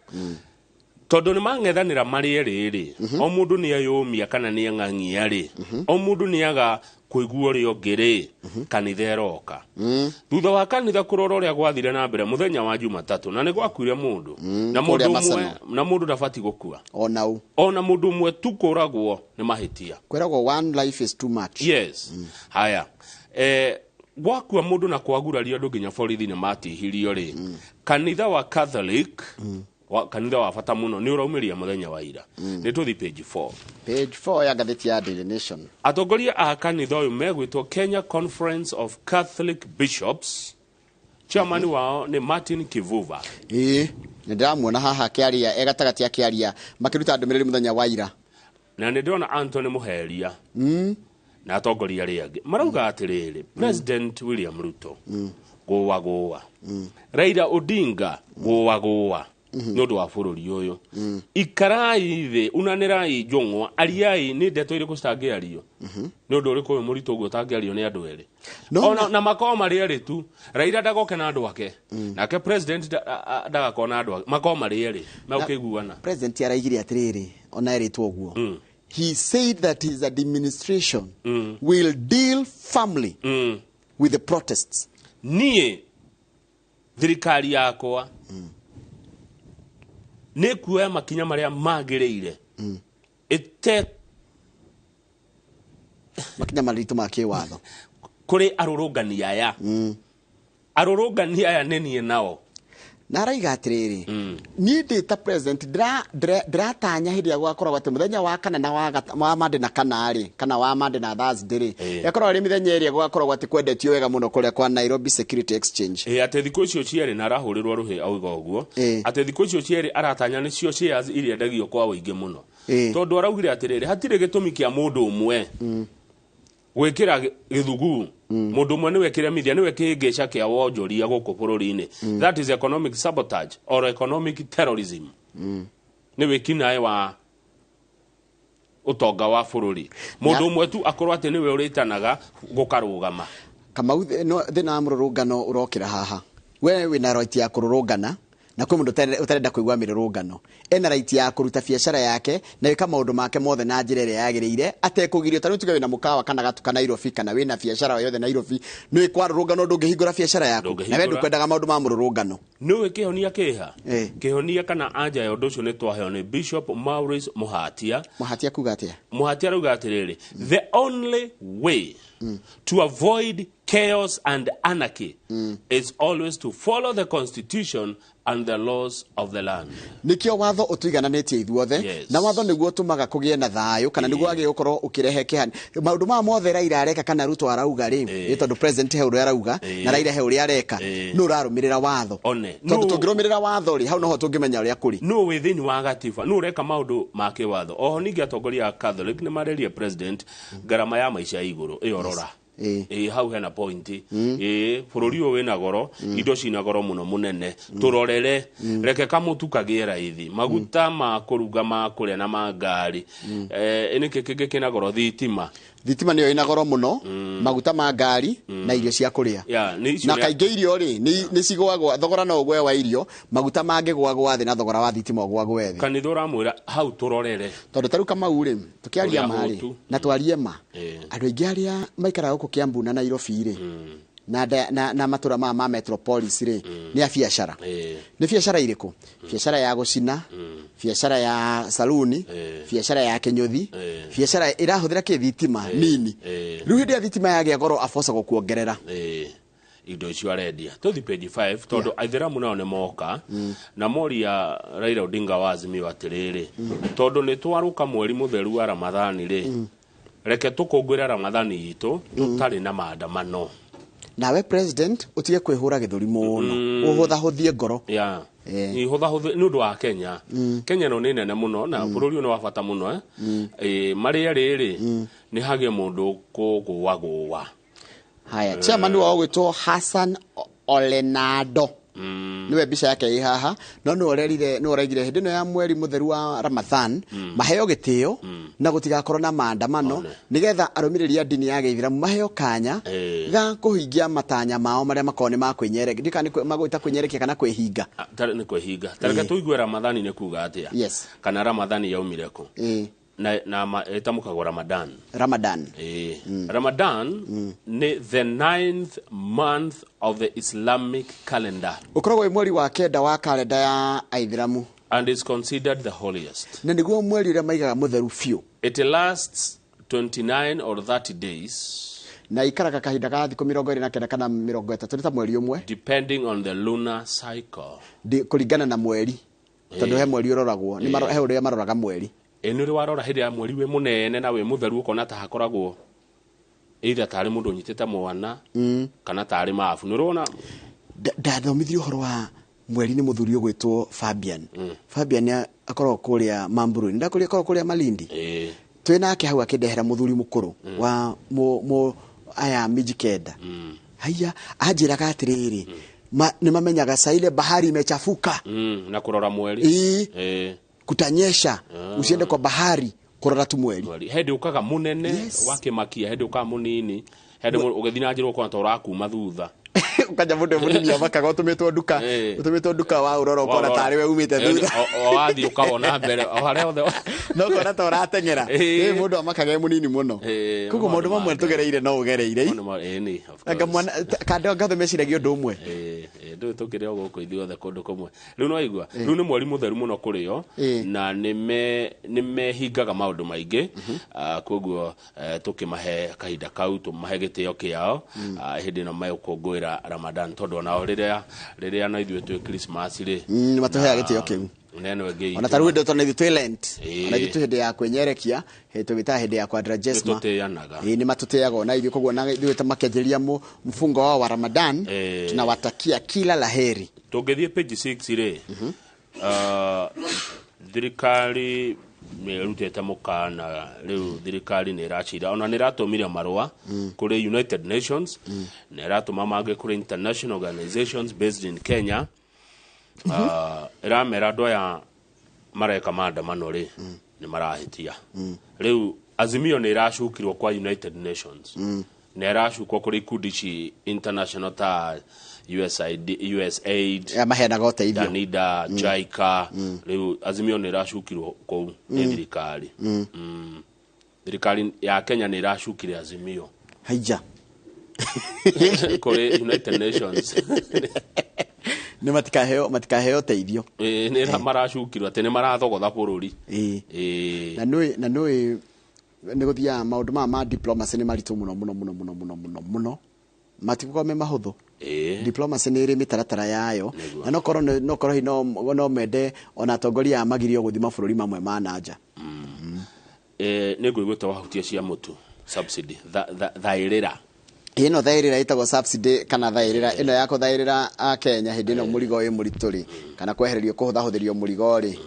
Tondũ nĩ mang'ethanĩra marĩ erĩ rĩ, o mũndũ nĩ eyũmia kana nĩ eng'ang'ia rĩ, o mũndũ nĩ aga kũigua ũrĩa ũngĩ rĩ, kanitha ĩroka. Thutha wa kanitha kũrora ũrĩa gwathire na mbere mũthenya wa Jumatatũ, na nĩ gwakuire mũndũ, na mũndũ ũmwe, na mũndũ ndabatiĩ gũkua. Ona mũndũ ũmwe tu kũragwo nĩ mahĩtia. Kwĩragwo one life is too much. Yes. Haya. Gwakua mũndũ na kwagurario andũ nginya borithi nĩ matihirio rĩ, kanitha wa Catholic, kanitha wa bata mũno nĩ ũraumĩria mũthenya wa ira. Nĩ tũthiĩ page 4. Page 4 ya ngathĩti ya Daily Nation. Atongoria a kanitha ũyũ megwĩtwo Kenya Conference of Catholic Bishops. Chairman wao nĩ Martin Kivuva. Nĩ ndĩramuona haha akĩaria, e gatagatĩ akĩaria, makĩruta ndũmĩrĩri mũthenya wa ira. Na nĩ ndĩrona Anthony Muheria na atongoria arĩa angĩ marauga atĩrĩrĩ, President William Ruto gũa gũa, Raila Odinga gũa gũa, nĩ ũndũ wa bũrũri ũyũ. Ikarai thĩ, unanĩrai njũng'wa, ariai nĩ ndeto irĩkũ citangĩario, nĩ ũndũ ũrĩkũ ũyũ mũritũ ũguo ũtangĩario nĩ andũ erĩ. Ona na makorwo marĩ erĩ tu, Raila ndagoke na andũ ake, nake president ndagakorwo na andũ ake, makorwo marĩ erĩ megũkĩiguana. President araigire atĩrĩrĩ, ona erĩtwo ũguo, he said that his administration will deal firmly with the protests. Niĩ thirikari yakwa nĩ kuoya makinya marĩa magĩrĩire, ĩte makinya maritũ ma kĩwatho kũrĩ arũrũngani aya. Arũrũngani aya nĩ niĩ nao. Na araiga atĩrĩrĩ, niĩ ndĩ ta president ndĩratanya hĩndĩ ĩrĩa gũgakoragwo atĩ mũthenya wa kana na wa Monday na kana rĩ, kana wa Monday na Thursday rĩ, ĩgakorwo ĩrĩ mĩthenya ĩrĩa gũgakoragwo atĩ kwendetio wega mũno kũrĩa kwa Nairobi Security Exchange. Atĩ thikũ icio cierĩ na arahũrĩrwo rũhĩ auga ũguo, atĩ thikũ icio cierĩ aratanya nĩcio shares iria endagio kwa ũingĩ mũno. Tondũ araugire atĩrĩrĩ, hatirĩ gĩtũmi kĩa mũndũ ũmwe gwĩkĩra gĩthuguu. Mũndũ ũmwe nĩwe kĩremithia, nĩwe kĩhĩngĩca kĩa wonjoria gũkũ bũrũri-inĩ. That is economic sabotage or economic terrorism. Nĩ wĩkinaĩ wa ũtonga wa bũrũri. Mũndũ ũmwe tu akorwo atĩ nĩwe ũrĩtanaga gũkarũgama. Kamau, thĩna wa mũrũrũngano ũrokĩra haha. We wĩna right ya kũrũrũngana Na kwĩ mũndũ ũtarenda kũigua mĩrũrũngano, ena right ya kũruta biacara yake na gwĩka maũndũ make mothe na njĩra ĩrĩa yagĩrĩire atekũgirio. Ta rĩu tuge wĩna mũkawa kana gatuka Nairobi, kana wĩna biacara o yothe Nairobi, nĩ kwarũrũngano ndũngĩhingũra biacara yaku na we Ndũngĩhingũra. Ndũkwendaga maũndũ ma mũrũrũngano. Nĩũĩ kĩhonia kĩha kĩhonia kana anja ya ũndũ ũcio nĩ twaheo nĩ Bishop Maurice Mũhatia. Mũhatia kuga atĩa? Mũhatia arauga atĩrĩrĩ, "The only way to avoid chaos and anarchy is always to follow the constitution and the laws of the land." Nikio watho ũtũigananĩtie ithuothe. Na watho nĩguo ũtũmaga kũgĩe na thayũ, kana nĩguo wagĩrĩirwo gũkorwo ũkĩrehe kĩhani maũndũ maya mothe Raila areka kana Ruto arauga rĩ, nĩ tondũ president he ũrĩa arauga na Raila he ũrĩa areka, nĩ ũrarũmĩrĩra watho? One. Tondũ tũngĩrũmĩrĩra watho rĩ, hau noho tũngĩmenya ũrĩa kũrĩ. Nũ wĩ thĩinĩ wa gatiba, nũ ũreka maũndũ ma kĩwatho. Oho ningĩ atongoria a Catholic nĩ marerie president ngarama ya maica ya igũrũ ĩyo, rora ĩ hau hena point ĩ bũrũri ũyũ wĩna goro, indo cina goro mũno mũnene, tũrorere, reke kamũtu kagĩe raithi, maguta ma kũruga, ma kũrĩa na ma ngari. Nĩkĩ kĩngĩ kĩna goro? Thitima. Thitima nĩyo ĩna goro mũno, maguta ma ngari na irio cia kũrĩa. Ya, nĩ icio Na kaingĩ irio rĩ, nĩ cigũagwo thogora, no ũgwe wa irio, maguta mangĩgwagwa thĩ na thogora wa thitima ũgwagwe thĩ. Kanitha ũramwĩra hau tũrorere. Tondũ ta rĩu Kamau rĩ, tũkĩaria Ũrĩa ma rĩ, hũtu. Na twarie ma, andũ aingĩ arĩa maikaraga gũkũ Kiambu na Nairobi rĩ, na matũra maya ma metropolis rĩ, nĩ a biacara. Nĩ biacara irĩkũ? Biacara ya gũcina, biacara ya saluni, biacara ya kĩnyũthi, biacara ĩrahũthĩra kĩ thitima nini. Rĩu hĩndĩ ya thitima yagĩa goro, abocagwo kuongerera indo icio arendia. Tũthi page 5, tondũ aithĩramu nao nĩ moka na moria Raila Odinga wa Azimio atĩrĩrĩ, tondũ nĩ twarũka mweri mũtheru wa Ramathani rĩ, reke tũkũngũĩre Ramathani itũ tũtarĩ na maandamano. Nawe president ũtige kwĩhũra gĩthũri mũno, ũhũthahũthie ngoro. Ya, hũthahũthie nĩ ũndũ wa Kenya. Kenya ĩno nĩ nene mũno na bũrũri ũyũ nĩ wa bata mũno, eh? Marĩa rĩrĩ nĩ hagĩe mũndũ kũgũagũa. Haya, chairman wao gwĩtwo Hassan Olenado, niwe mbica yake ĩ haha, no nĩwe ũrerire, nĩwe ũraigire hĩndĩ ĩno ya mweri mũtheru wa Ramadhan maheo gĩtĩo na gũtigakorwo na maandamano, nĩgetha arũmĩrĩri a ndini ya gĩithĩramu maheo kanya ga kũhingia matanya mao marĩa makoragwo nĩ ma kwĩnyerekia. Ndiũĩ kana nĩ magwĩta kwĩnyerekia kana kwĩhinga. Nĩ kwĩhinga. Tareke tũigue Ramathani nĩ kuga atĩa kana Ramathani yaumire kũ. Na ĩtamũkagwo Ramadan. Ramadan. Ramadan nĩ the ninth month of the Islamic calendar. Ũkoragwo wĩ mweri wa kenda wa kalenda ya aithĩramu. And is considered the holiest. Na nĩguo mweri ũrĩa maigaga mũtheru biũ. It lasts 29 or 30 days, na ikaraga kahinda ga thikũ 29 kana 30, nĩ ta mweri ũmwe, depending on the lunar cycle. Kũringana na mweri, tondũ he mweri ũroragwo nĩ he ũrĩa maroraga mweri. Ĩ nĩ ũrĩ warora hĩndĩ ya mweri wĩ mũnene na wĩ mũtheru, ũkona ta hakoragwo either tarĩ mũndũ ũnyitĩte mwana kana tarĩ mabu, nĩ ũrona? Ndathomithirie ũhoro wa mweri nĩ mũthuri ũgwĩtwo Fabian. Fabian akoragwo kũrĩa Mamburu, ndakũrĩa akoragwo kũrĩa Malindi. Twĩ nake hau akĩndehera mũthuri mũkũrũ wa mu aya Mijikenda. Haiya, anjĩraga atĩrĩrĩ, nĩ mamenyaga saa ile bahari imechafuka. Na kũrora mweri. Kutanyesha. Usiende kwa bahari, kũrora tu mweri. Mweri hĩndĩ ũkaga mũnene wa kĩmakia, hĩndĩ ũkaga mũnini, hĩndĩ ũgĩthiĩ na njĩra ũkona ta ũrakuma thutha. Ũkanja mũndũ mũnini amakaga ũtũmĩtwo nduka, ũtũmĩtwo nduka wa ũrora ũkona tarĩ we umĩte thutha. O wathiĩ ũkawona mbere o harĩa hothe. No ũkona ta ũrateng'era. Ĩ mũndũ amakaga e mũnini mũno. Koguo maũndũ mamwe tũgereire no ũgereire. Maũndũ ĩĩ, of Anga course. mwana kando ngatho meciragia ũndũ ũmwe. Ndũĩ tũkĩrĩ o gũkũ ithuothe kũndũ kũmwe rĩu no waigua rĩu nĩ mweri mũtheru mũno kũrĩo na nĩ mehingaga maũndũ maingĩ. Koguo tũkĩmahe kahinda kau, tũmahe gĩtĩo kĩao hĩndĩ ĩno megũkũngũĩra Ramadan, tondũ onao rĩrĩa na ithuĩ twĩ Christmas rĩ, Nĩ matũheaga gĩtĩo kĩu. Na ĩno ĩngĩ Ona itũ. ta rĩu hĩndĩ tondũ ithuĩ twĩ Lent, ona ithuĩ twĩ hĩndĩ ya kwĩnyerekia, hĩndĩ tũgĩtaga hĩndĩ ya Quadragesima. Nĩtũtĩanaga. Ĩĩ, nĩ matũtĩaga ona ithuĩ. Koguo na ithuĩ ta makĩanjĩrĩria mfungo wao wa Ramadan, tunawatakia kila la heri. Tũngĩthiĩ page 6 rĩ, thirikari nĩ ĩrutĩte mũkana. Rĩu thirikari nĩ ĩracira, ona nĩ ĩratũmire marũa kũrĩ United Nations, nĩ ĩratũma mangĩ kũrĩ international organizations based in Kenya. Ĩramera andũ aya mareka maandamano rĩ, nĩ marahĩtia. Rĩu Azimio nĩ ĩracukirwo kwa United Nations. Na ĩracukwo kũrĩ ikundi ici international ta USAID, USAID Ya maheanaga ũteithio. Danida, JICA. Rĩu Azimio nĩ ĩracukirwo kũu nĩ thirikari. Thirikari ya Kenya nĩ ĩracukire Azimio Haija. Kũrĩ United Nations. Nĩ matikaheo ũteithio. Ĩĩ, nĩ maracukirwo atĩ nĩ marathogotha bũrũri. Ĩĩ. Na nĩ nĩ gũthiaga maũndũ maya ma diplomacy nĩ maritũ mũno mũno mũno mũno mũno mũno mũno, matigũkorwo me mahũthũ. Diplomacy nĩ ĩrĩ mĩtaratara yayo. Nĩguo. Na nokorwo hihi no mende ona atongoria aya magirio gũthiĩ mabũrũri mamwe ma nanja. Nĩ ngũiguĩte wahutia cia mũtu subsidy thaĩrĩra. Ĩno thaĩrĩra ĩtagwo subsidy kana thaĩrĩra ĩno ya kũthaĩrĩra a Kenya hĩndĩ ĩno mũrigo wĩ mũritũ rĩ, kana kwehererio kũhũthahũthĩrio mũrigo rĩ,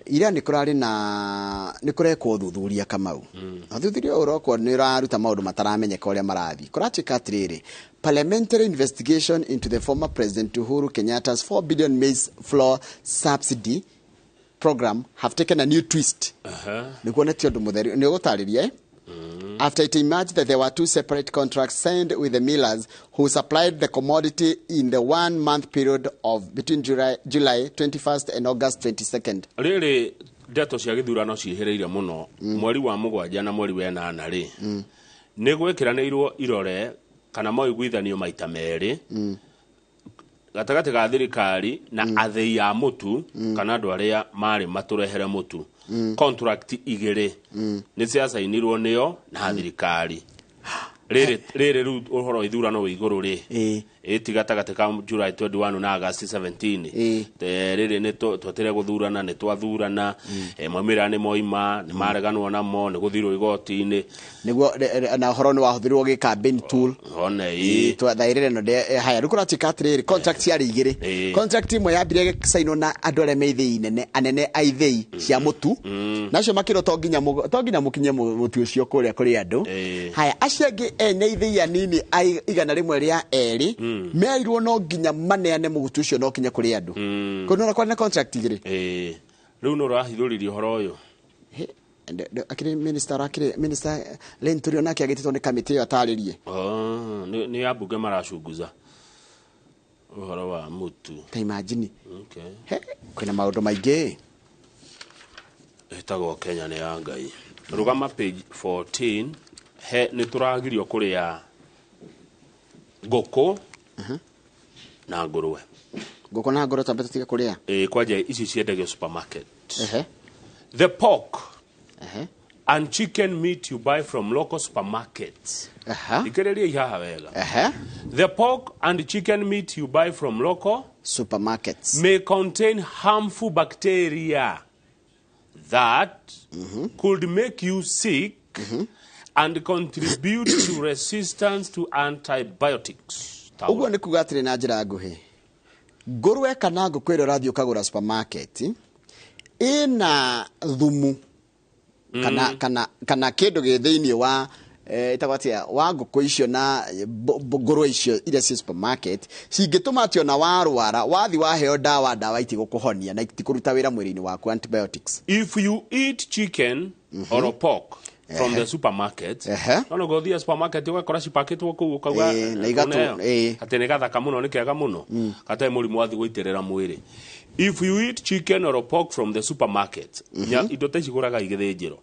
ira nĩ kũrarĩ na nĩ kũrekwo ũthuthuria, Kamau. Ũthuthuria ũyũ ũrokwo nĩ ũraruta maũndũ mataramenyeka ũrĩa marathiĩ. Kũratuĩka atĩrĩrĩ, parliamentary investigation into the former President Uhuru Kenyatta's 4 billion maize flour subsidy program have taken a new twist. Nĩ kuonetio ũndũ mũtheru nĩ ũgũtarĩria, eh? After it emerged that there were two separate contracts signed with the millers who supplied the commodity in the 1 month period of between July 21st and August 22nd. Rĩrĩ ndeto cia gĩthurano ciĩhĩrĩire mũno mweri wa mũgwanja na mweri wa ĩnana rĩ, nĩ gwĩkĩranĩirwo irore kana maiguithanio maita merĩ gatagatĩ ga thirikari na athĩi a mũtu kana andũ arĩa marĩ matũrehere mũtu. Contract igĩrĩ nĩ ciacainirwo nĩo na thirikari. Rĩrĩ rĩrĩ rĩu ũhoro wa ithurano wĩ igũrũ rĩ, ĩti gatagatĩ ka July 21 na August 17. Rĩrĩ nĩ twetereire gũthurana, nĩ twathurana, maumĩrĩra nĩ moima, nĩ mareganwo namo, nĩ gũthirwo igoti-inĩ. Nĩguo na ũhoro nĩ wahũthĩrirwo gĩ campaign tool. One ĩ. Thaĩrĩra ĩno haya rĩu kũratuĩka atĩrĩrĩ, contract ciarĩ igĩrĩ. Contract ĩmwe yambire gĩcainwo na andũ arĩa me ithĩi nene, anene a ithĩi cia mũtu, nacio makĩrwo to nginya mũkinye mũtu ũcio kũrĩa kũrĩ andũ. Haya, acio angĩ ene ithĩi anini a 102 merirwo no nginya maneane mũtu ũcio no kinye kũrĩ andũ. Kũu nĩ kwarĩ na contract igĩrĩ. Ĩĩ. Rĩu nĩ ũrahithũririe ũhoro ũyũ. Akĩrĩ minister, arakĩrĩ minister Linturi onake agĩtĩtwo nĩ kamĩtĩ ĩyo atarĩrie. Oh, nĩ ambunge maracunguza ũhoro wa mũtu. Ta imagine. Okay. Kwĩna maũndũ maingĩ. Ĩtagwo Kenya nĩ ya Ngai. Rũgama page 14 he nĩ tũragirio kũrĩa ngũkũ na ngũrwe. Ngũkũ na ngũrwe twambe tũtige kũrĩa. Ĩ, kwanja ici ciendagio supermarket. The pork and chicken meat you buy from local supermarkets. Thikĩrĩriai haha wega. The pork and chicken meat you buy from local supermarkets may contain harmful bacteria that could make you sick and contribute to resistance to antibiotics. Ũguo nĩ kuga atĩrĩ, na njĩra nguhĩ, ngũrwe kana ngũkũ ĩrĩa ũrathiĩ ũkagũra supermarket ĩna thumu kana kĩndũ gĩ thĩinĩ wa ĩtagwo atĩa, wa ngũkũ icio na ngũrwe icio iria ciĩ supermarket, cingĩtũma atĩ ona warwara wathi waheo ndawa, ndawa itigũkũhonia na itikũruta wĩra mwĩrĩ-inĩ waku, antibiotics. If you eat chicken or pork from the supermarket, no no gũthiĩ supermarket ũgakora cipakĩtwo kũu ũkauga Na igatũ- ũneo, atĩ nĩ gathaka mũno, nĩ kega mũno, gatarĩ mũrimũ wathiĩ gũitĩrĩra mwĩrĩ. If you eat chicken or pork from the supermarket, indo ta ici gũraga igĩthĩnjĩro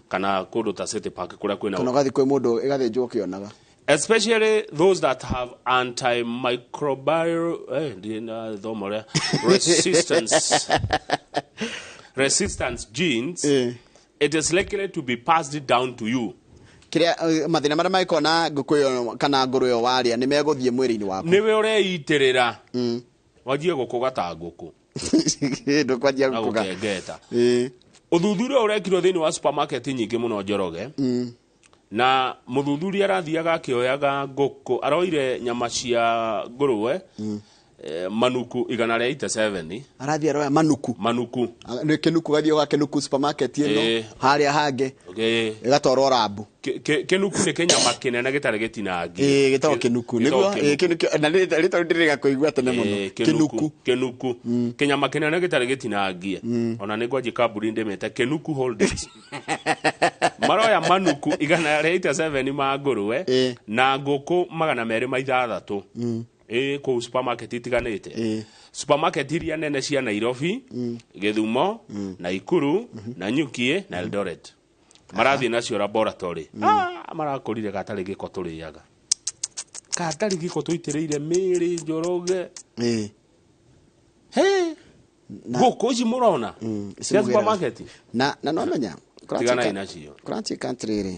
kana kũndũ ta City Park kũrĩa kwĩna kana ũgathiĩ kwĩ mũndũ ĩgathĩnjwo ũkĩonaga. Especially those that have antimicrobial ndiĩ na thomo rĩa resistance genes, it is likely to be passed down to you. Kĩrĩa mathĩna marĩa mangĩkorwo na ngũkũ ĩyo kana ngũrwe ĩyo warĩa nĩ megũthiĩ mwĩrĩ-inĩ waku. Nĩwe ũreitĩrĩra wanjie gũkũga ta ngũkũ. Ndũkwanjia na gũkũga. Gũkengeta. Ũthuthuria ũrekirwo thĩinĩ wa supermarket nyingĩ mũno, Njoroge, na mũthuthuria arathiaga akĩoyaga ngũkũ, aroire nyama cia ngũrwe. Manuku 187. Arathiĩ aroya manuku. Manuku. Nĩ kĩnuku, gathiĩ gwa kĩnuku supermarket ĩno harĩa hangĩ, ĩgatwarwo rambu. Kĩnuku nĩ kĩnyama kĩnene gĩtarĩ gĩtinangie. Ĩĩ, gĩtagwo kĩnuku nĩguo. Gĩtagwo. Ĩĩ, kĩnuku na rĩtwa ndĩrĩga kũigua tene mũno. Kĩnuku, kĩnuku, kĩnyama kĩnene gĩtarĩ gĩtinangie. Ona nĩ ngwanjie kambuni ndĩmĩte Kĩnuku Holdings. Maroya manuku 187 ma ngũrwe na ngũkũ 206 ĩ kũu supermarket itiganĩte, supermarket iria nene cia Nairobi, Gĩthumo, Naikuru, Nanyuki na Eldoret. Marathiĩ nacio laboratory. Marakorire gatarĩ gĩko tũrĩaga, gatarĩ gĩko tũitĩrĩire mĩĩrĩ, Njoroge. He ngũkũ ici mũrona cia Icimũgĩraga. supermarket. Na no menya Tiganai nacio. Kũratuĩka atĩrĩrĩ,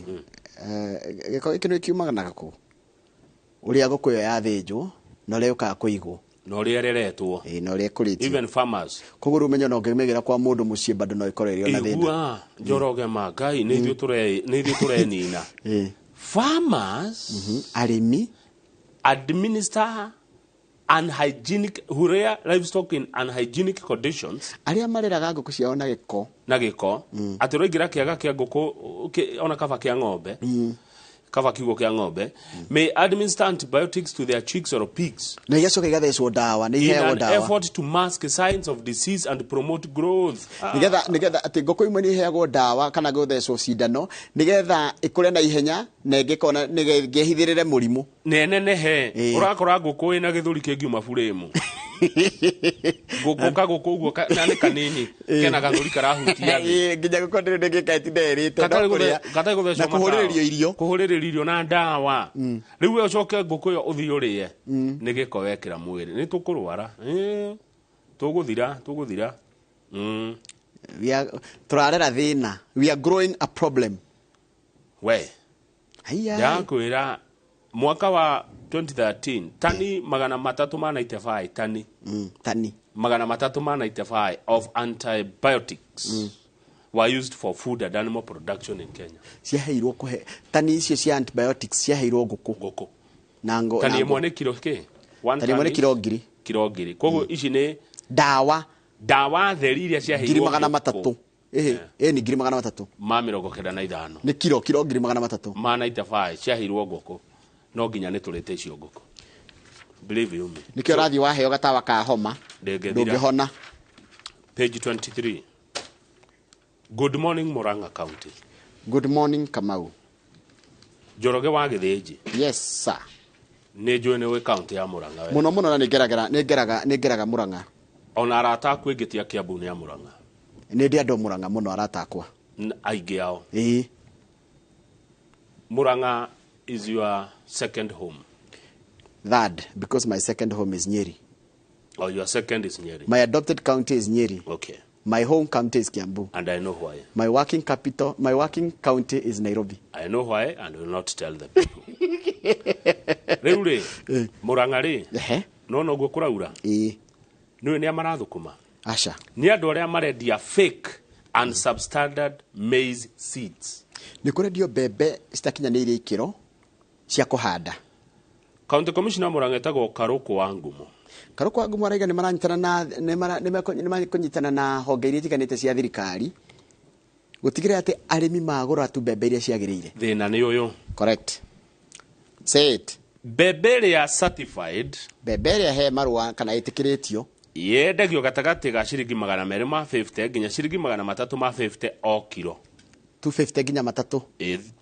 gĩko gĩkĩ nĩ kiumaga na gũkũ ũrĩa ngũkũ ĩyo yathĩnjwo na ũrĩa yũkaga kũigwo. Na ũrĩa ĩreretwo. Ĩĩ, na ũrĩa ĩkũrĩtio. Even farmers. Koguo rĩu ũmenyo no ũngĩmĩgĩra kwa mũndũ mũciĩ bado no ĩkorwo ĩrĩ ona thĩna. Igua, Njoroge, ma Ngai, nĩ ithuĩ tũrenina. Farmers, arĩmi, administer unhygienic, who rear livestock in unhygienic conditions. Arĩa mareraga ngũkũ ciao na gĩko. Na gĩko, atĩ ũraingĩra kĩaga kĩa ngũkũ ona kaba kĩa ng'ombe, kaba kiugo kĩa ng'ombe, may administer antibiotics to their chicks or pigs na igacoka igathecwo ndawa, nĩ in iheagwo an ndawa effort to mask signs of disease and promote growth. Nĩgetha atĩ ngũkũ imwe nĩ iheagwo ndawa kana gũthecwo cindano nĩgetha ĩkũre na ihenya na ĩngĩkona nĩgetha ĩngĩhithĩrĩre mũrimũ. Nenenehe. Ũrakora ngũkũ ĩna gĩthũri kĩngiuma buremu, ngũkũ kagũkũ ũguo na nĩ kanini, kena gathũri karahutia thĩ. Ĩĩ, nginya ngũkũ ndĩrĩ ndĩngĩka ĩtinda ĩrĩte Gatarĩ no kũrĩa gatarĩ gũthecwo na kũhũrĩrĩrio matawa. Irio. Kũhũrĩrĩrio irio na ndawa. Rĩu we ũcoke ngũkũ ĩyo ũthiĩ ũrĩe, nĩ gĩko wekĩra mwĩrĩ, nĩ tũkũrwara. Tũgũthira, tũgũthira. Tũrarera thĩna, we are growing a problem. We. Haiya. Ndakwĩra mwaka wa 2013 tani 395 tani tani 395 of antibiotics were used for food and animal production in Kenya. Ciaheirwo kũhe tani icio cia antibiotics ciaheirwo ngũkũ. Ngũkũ. Na ngo Tani na ĩmwe nĩ kiro kĩ? One Tani ĩmwe nĩ kiro 1000. Kiro 1000. Koguo ici nĩ ndawa ndawa theri iria ciaheirwo ngiri magana ngũkũ. matatũ. Ĩhĩ, ĩĩ, nĩ 300,000. Ma 95. Nĩ kiro 300,000. Ma 95 ciaheirwo ngũkũ, no nginya nĩ tũrĩte icio ngũkũ, believe you me. Nĩkĩo ũrathiĩ waheo gatawa ka homa. Ndĩngĩthira. Ndũngĩhona. Page 23. Good morning, Murang'a County. Good morning, Kamau. Njoroge wa Gĩthĩnji. Yes sir. Nĩ njũĩ nĩ wĩ county ya Murang'a we. Mũno mũno, na nĩ ngeraga Murang'a. Ona arata aku ĩngĩ ti a Kiambu nĩ a Murang'a. Nĩ ndĩ andũ Murang'a mũno, arata akwa. Aingĩ ao. Ĩĩ. Murang'a is your second home. Third, because my second home is Nyeri. Or your second is Nyeri. My adopted county is Nyeri. My home county is Kiambu. And I know why. My working capital, my working county is Nairobi. I know why and will not tell the people. Rĩu rĩ, Murang'a rĩ, no noguo kũraura. Ĩĩ. Nĩũĩ nĩa marathũkũma? Aca. Nĩ andũ arĩa marendia fake and substandard maize seeds. Nĩ kũrendio mbembe citakinyanĩirie ikĩro cia kũhanda. County Commissioner Murang'a etagwo Karũkũ wa Ngumo. Karũkũ wa Ngumo araiga nĩ maranyitana na nĩ mekũnyitana na honge iria itiganĩte cia thirikari gũtigĩrĩra atĩ arĩmi magũra tu mbembe iria ciagĩrĩire. Thĩna nĩ ũyũ. Correct, say it. Mbembe ĩrĩa certified, mbembe ĩrĩa he marũa kana ĩtĩkĩrĩtio, yendagio gatagatĩ ga ciringi 250 nginya ciringi 350 o kiro. 250 nginya matatũ.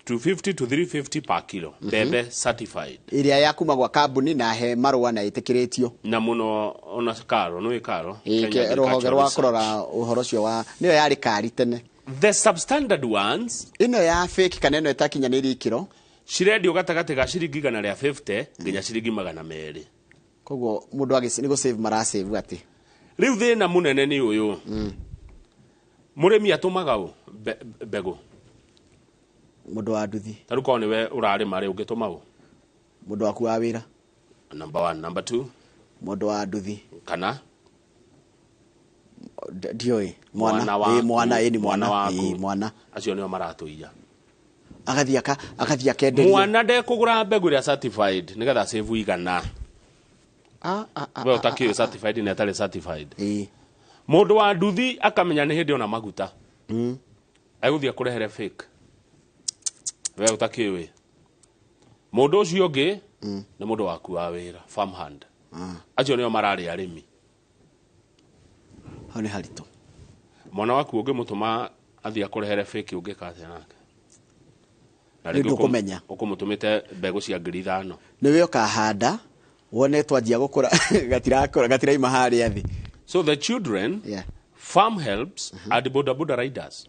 250 to 350 per kilo, mbembe certified. Ĩrĩa ya kuma gwa kambuni na he marũa na ĩtĩkĩrĩtio. Na mũno ona karo nĩ karo. Ĩĩ, rũhonge rwa kũrora ũhoro ũcio wa nĩyo yarĩ kari tene. The substandard ones, ĩno ya fake kana ĩno ĩtakinyanĩirie ikĩro, cirendio gatagatĩ ga ciringi 150 nginya ciringi 200. Koguo mũndũ nĩ gũ-save marasave atĩ. Rĩu thĩna mũnene nĩ ũyũ, mũrĩmi atũmaga ũ mbegũ? Mũndũ wa nduthi. Ta rĩu korwo nĩwe ũrarĩma rĩ, ũngĩtũma ũ? Mũndũ waku wa wĩra. Number one. Number two? Mũndũ wa nduthi. Kana Ndiũĩ mwana. Mwana waku. Ĩĩ, mwana, ĩĩ, nĩ mwana. Mwana waku. Ĩĩ, mwana. Acio nĩo maratũiya. Agathiĩ akenderio. Mwana ndekũgũra mbegũ ĩrĩa certified nĩgetha save 100. We ũtakĩũĩ certified na ĩtarĩ certified. Mũndũ wa nduthi akamenya nĩ hĩndĩ ona maguta egũthiĩ akũrehere fake, we ũtakĩũĩ. Mũndũ ũcio ũngĩ nĩ mũndũ waku wa wĩra, farm hand. Acio nĩo mararĩ arĩmi. Hau nĩ haritũ. Mwana waku ũngĩmũtũma athiĩ akũrehere fake, ũngĩka atĩa nake? Na Nĩ rĩngĩ ndũkũmenya. Ũkũmũtũmĩte mbegũ cia 5,000. Nĩwe ũkahanda wone twanjia gũkũra gatirakũra, gatiraima harĩa thĩ. So the children, farm helps and boda boda riders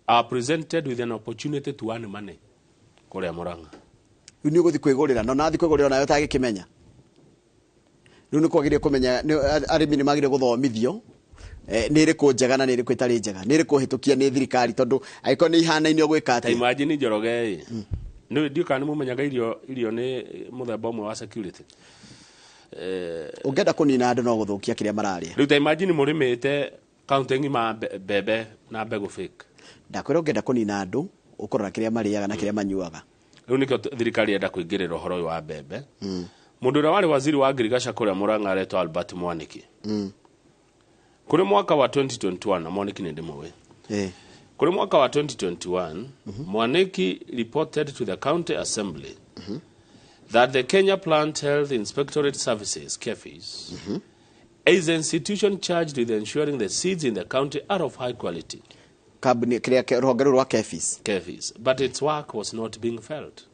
are presented with an opportunity to earn money kũrĩa Murang'a. Rĩu nĩ ũgũthiĩ kwĩgũrĩra, no nathiĩ kwĩgũrĩra nayo ũtagĩkĩmenya. Rĩu nĩ kwagĩrĩire kũmenya arĩmi nĩ magĩrĩire gũthomithio nĩ ĩrĩkũ njega na nĩ ĩrĩkũ ĩtarĩ njega, nĩ ĩrĩkũ hĩtũkie nĩ thirikari, tondũ angĩkorwo nĩ ihanaine ũgwĩka Ta atĩa? Imagine, Njoroge, ĩ nĩ ndiũ kana nĩ mũmenyaga irio nĩ mũthemba ũmwe wa security. Ũngĩenda kũnina andũ no gũthũkia kĩrĩa mararĩa. Rĩu ta imagine mũrĩmĩte kaunti ng'ima mbembe na mbegũ fake. Ndakwĩra, ũngĩenda kũnina andũ ũkũrora kĩrĩa marĩaga na kĩrĩa manyuaga. Rĩu nĩkĩo thirikari yenda kũingĩrĩra ũhoro ũyũ wa mbembe. Mũndũ ũrĩa warĩ waziri wa ngirigaca kũrĩa Murang'a aretwo Albert Mwaniki. Kũrĩ mwaka wa 2021, na Mwaniki nĩ ndĩmũĩ, kũrĩ mwaka wa 2021, Mwaniki reported to the county assembly that the Kenya Plant Health Inspectorate Services, KEPHIS, is an institution charged with ensuring the seeds in the county are of high quality. Kambuni kĩrĩa rũhonge rũu rwa KEPHIS. KEPHIS, but its work was not being felt.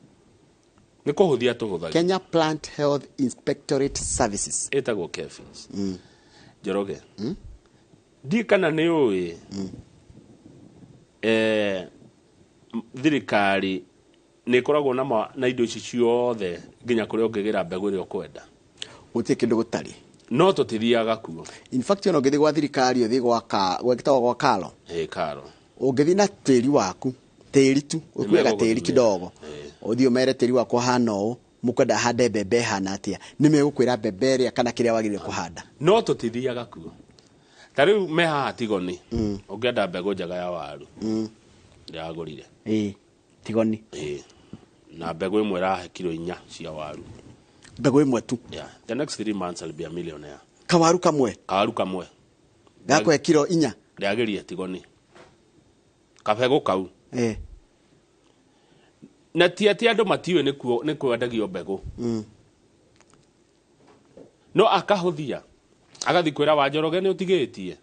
Nĩ kũhũthia tũhũthagia. Kenya Plant Health Inspectorate Services. Ĩtagwo KEPHIS. Njoroge, ndi kana nĩ ũĩ thirikari nĩ ĩkoragwo na indo ici ciothe nginya kũrĩa ũngĩgĩra mbegũ ĩrĩa ũkwenda. Gũtirĩ kĩndũ gũtarĩ. No tũtithiaga kuo. In fact, ona ũngĩthiĩ gwa thirikari, ũthiĩ gwa ka gwĩtagwo gwa kalo, Ĩ karo. Ũngĩthiĩ na tĩri waku, tĩri tu, ũkuue gatĩri Nĩmegũgũthimĩra. kidogo, ũthiĩ ũmere tĩri wakwa hana ũũ, mũkwenda hande mbembe hana atĩa, nĩ megũkwĩra mbembe ĩrĩa kana kĩrĩa wagĩrĩire kũhanda. No tũtithiaga kuo. Ta rĩu me haha Tigoni, ũngĩenda mbegũ njega ya waru, ndĩragũrire. Ĩ Tigoni? Ĩ, na mbegũ ĩmwe ĩrahe kiro 4 cia waru. Mbegũ ĩmwe tu? Yeah. The next 3 months I'll be a millionaire. Kawaru kamwe? Kawaru kamwe. Gakũhe kiro 4? Ndĩrageria Tigoni kabegũ kau. Na ti atĩ andũ matiũĩ nĩkuo nĩ kwendagio mbegũ, no akahũthia agathiĩ kwĩra Wanjoroge nĩ ũtigĩtie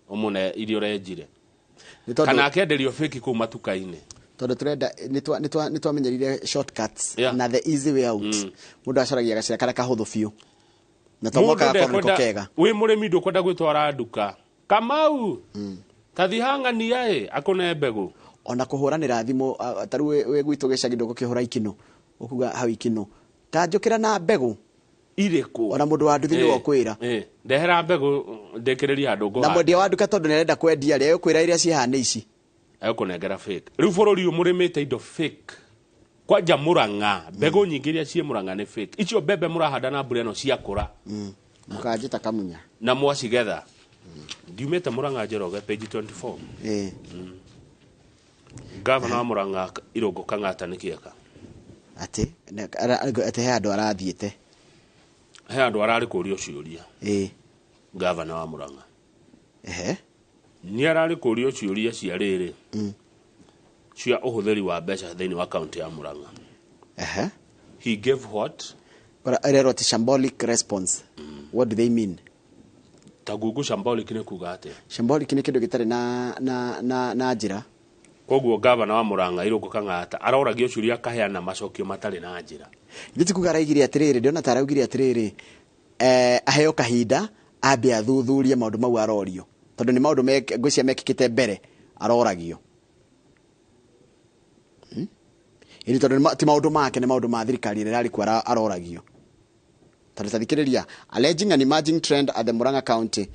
ũmũne irio ũrenjire Nĩ tondũ- kana akenderio fake kũu matuka-inĩ. Tondũ tũrenda nĩ twamenyerire shortcuts na the easy way out. Mũndũ acaragia gacĩra karĩa kahũthũ biũ na to Mũndũ mwaka gakorwo nĩko ndekwenda- kega. Wĩ mũrĩmi ndũkwenda gwĩtwara nduka, Kamau, tathi hang'ania ĩ akũne mbegũ. Ona kũhũranĩra thimũ, ta rĩu wĩ gwitũ gĩcagi ndũgũkĩhũra ikinũ ũkuga hau ikinũ ta njũkĩra na mbegũ irĩkũ. Ona mũndũ wa nduthi nĩwe ũkwĩra. Ndehera mbegũ ndĩkĩrĩrie handũ Na ngũhanda. mwendia wa nduka, tondũ nĩarenda kwendia rĩ, egũkwĩra iria cihana ici. Egũkũnengera fake. Rĩu bũrũri ũyũ mũrĩmĩte indo fake, kwanja Mũrang'a. Mbegũ nyingĩ iria ciĩ Mũrang'a nĩ fake. Icio mbembe mũrahanda na mbura ĩno ciakũra Mũkanjĩta kamunya. Na mwacigetha. Ndiumĩte Mũrang'a, Njoroge, page 24. Gavana wa Mũrang'a Irũngũ Kang'ata nĩ kĩeka. Atĩ atĩ he handũ arathiĩte? He handũ ararĩ kũrio ciũria. Gavana wa Mũrang'a nĩ ararĩ kũrio ciũria cia rĩrĩ, cia ũhũthĩri wa mbeca thĩinĩ wa kaunti ya Mũrang'a. He gave what? Ĩrerwo atĩ shambolic response. What do they mean? Ta google shambolic nĩ kuga atĩa. Shambolic nĩ kĩndũ gĩtarĩ na njĩra. Koguo gavana wa Mũrang'a Irũngũ Kang'ata aroragio ciũria akaheana macokio matarĩ na njĩra. Ithuĩ ti kuga araigire atĩrĩrĩ, ndĩrona ta araugire atĩrĩrĩ, aheo kahinda ambe athuthurie maũndũ mau arorio, tondũ nĩ maũndũ ngwĩciria mekĩkĩte mbere aroragio. Ĩni tondũ ti maũndũ make, nĩ maũndũ ma thirikari ĩrĩa ĩrarĩ kuo aroragio. Tondũ ta thikĩrĩria, alleging an emerging trend at the Murang'a County,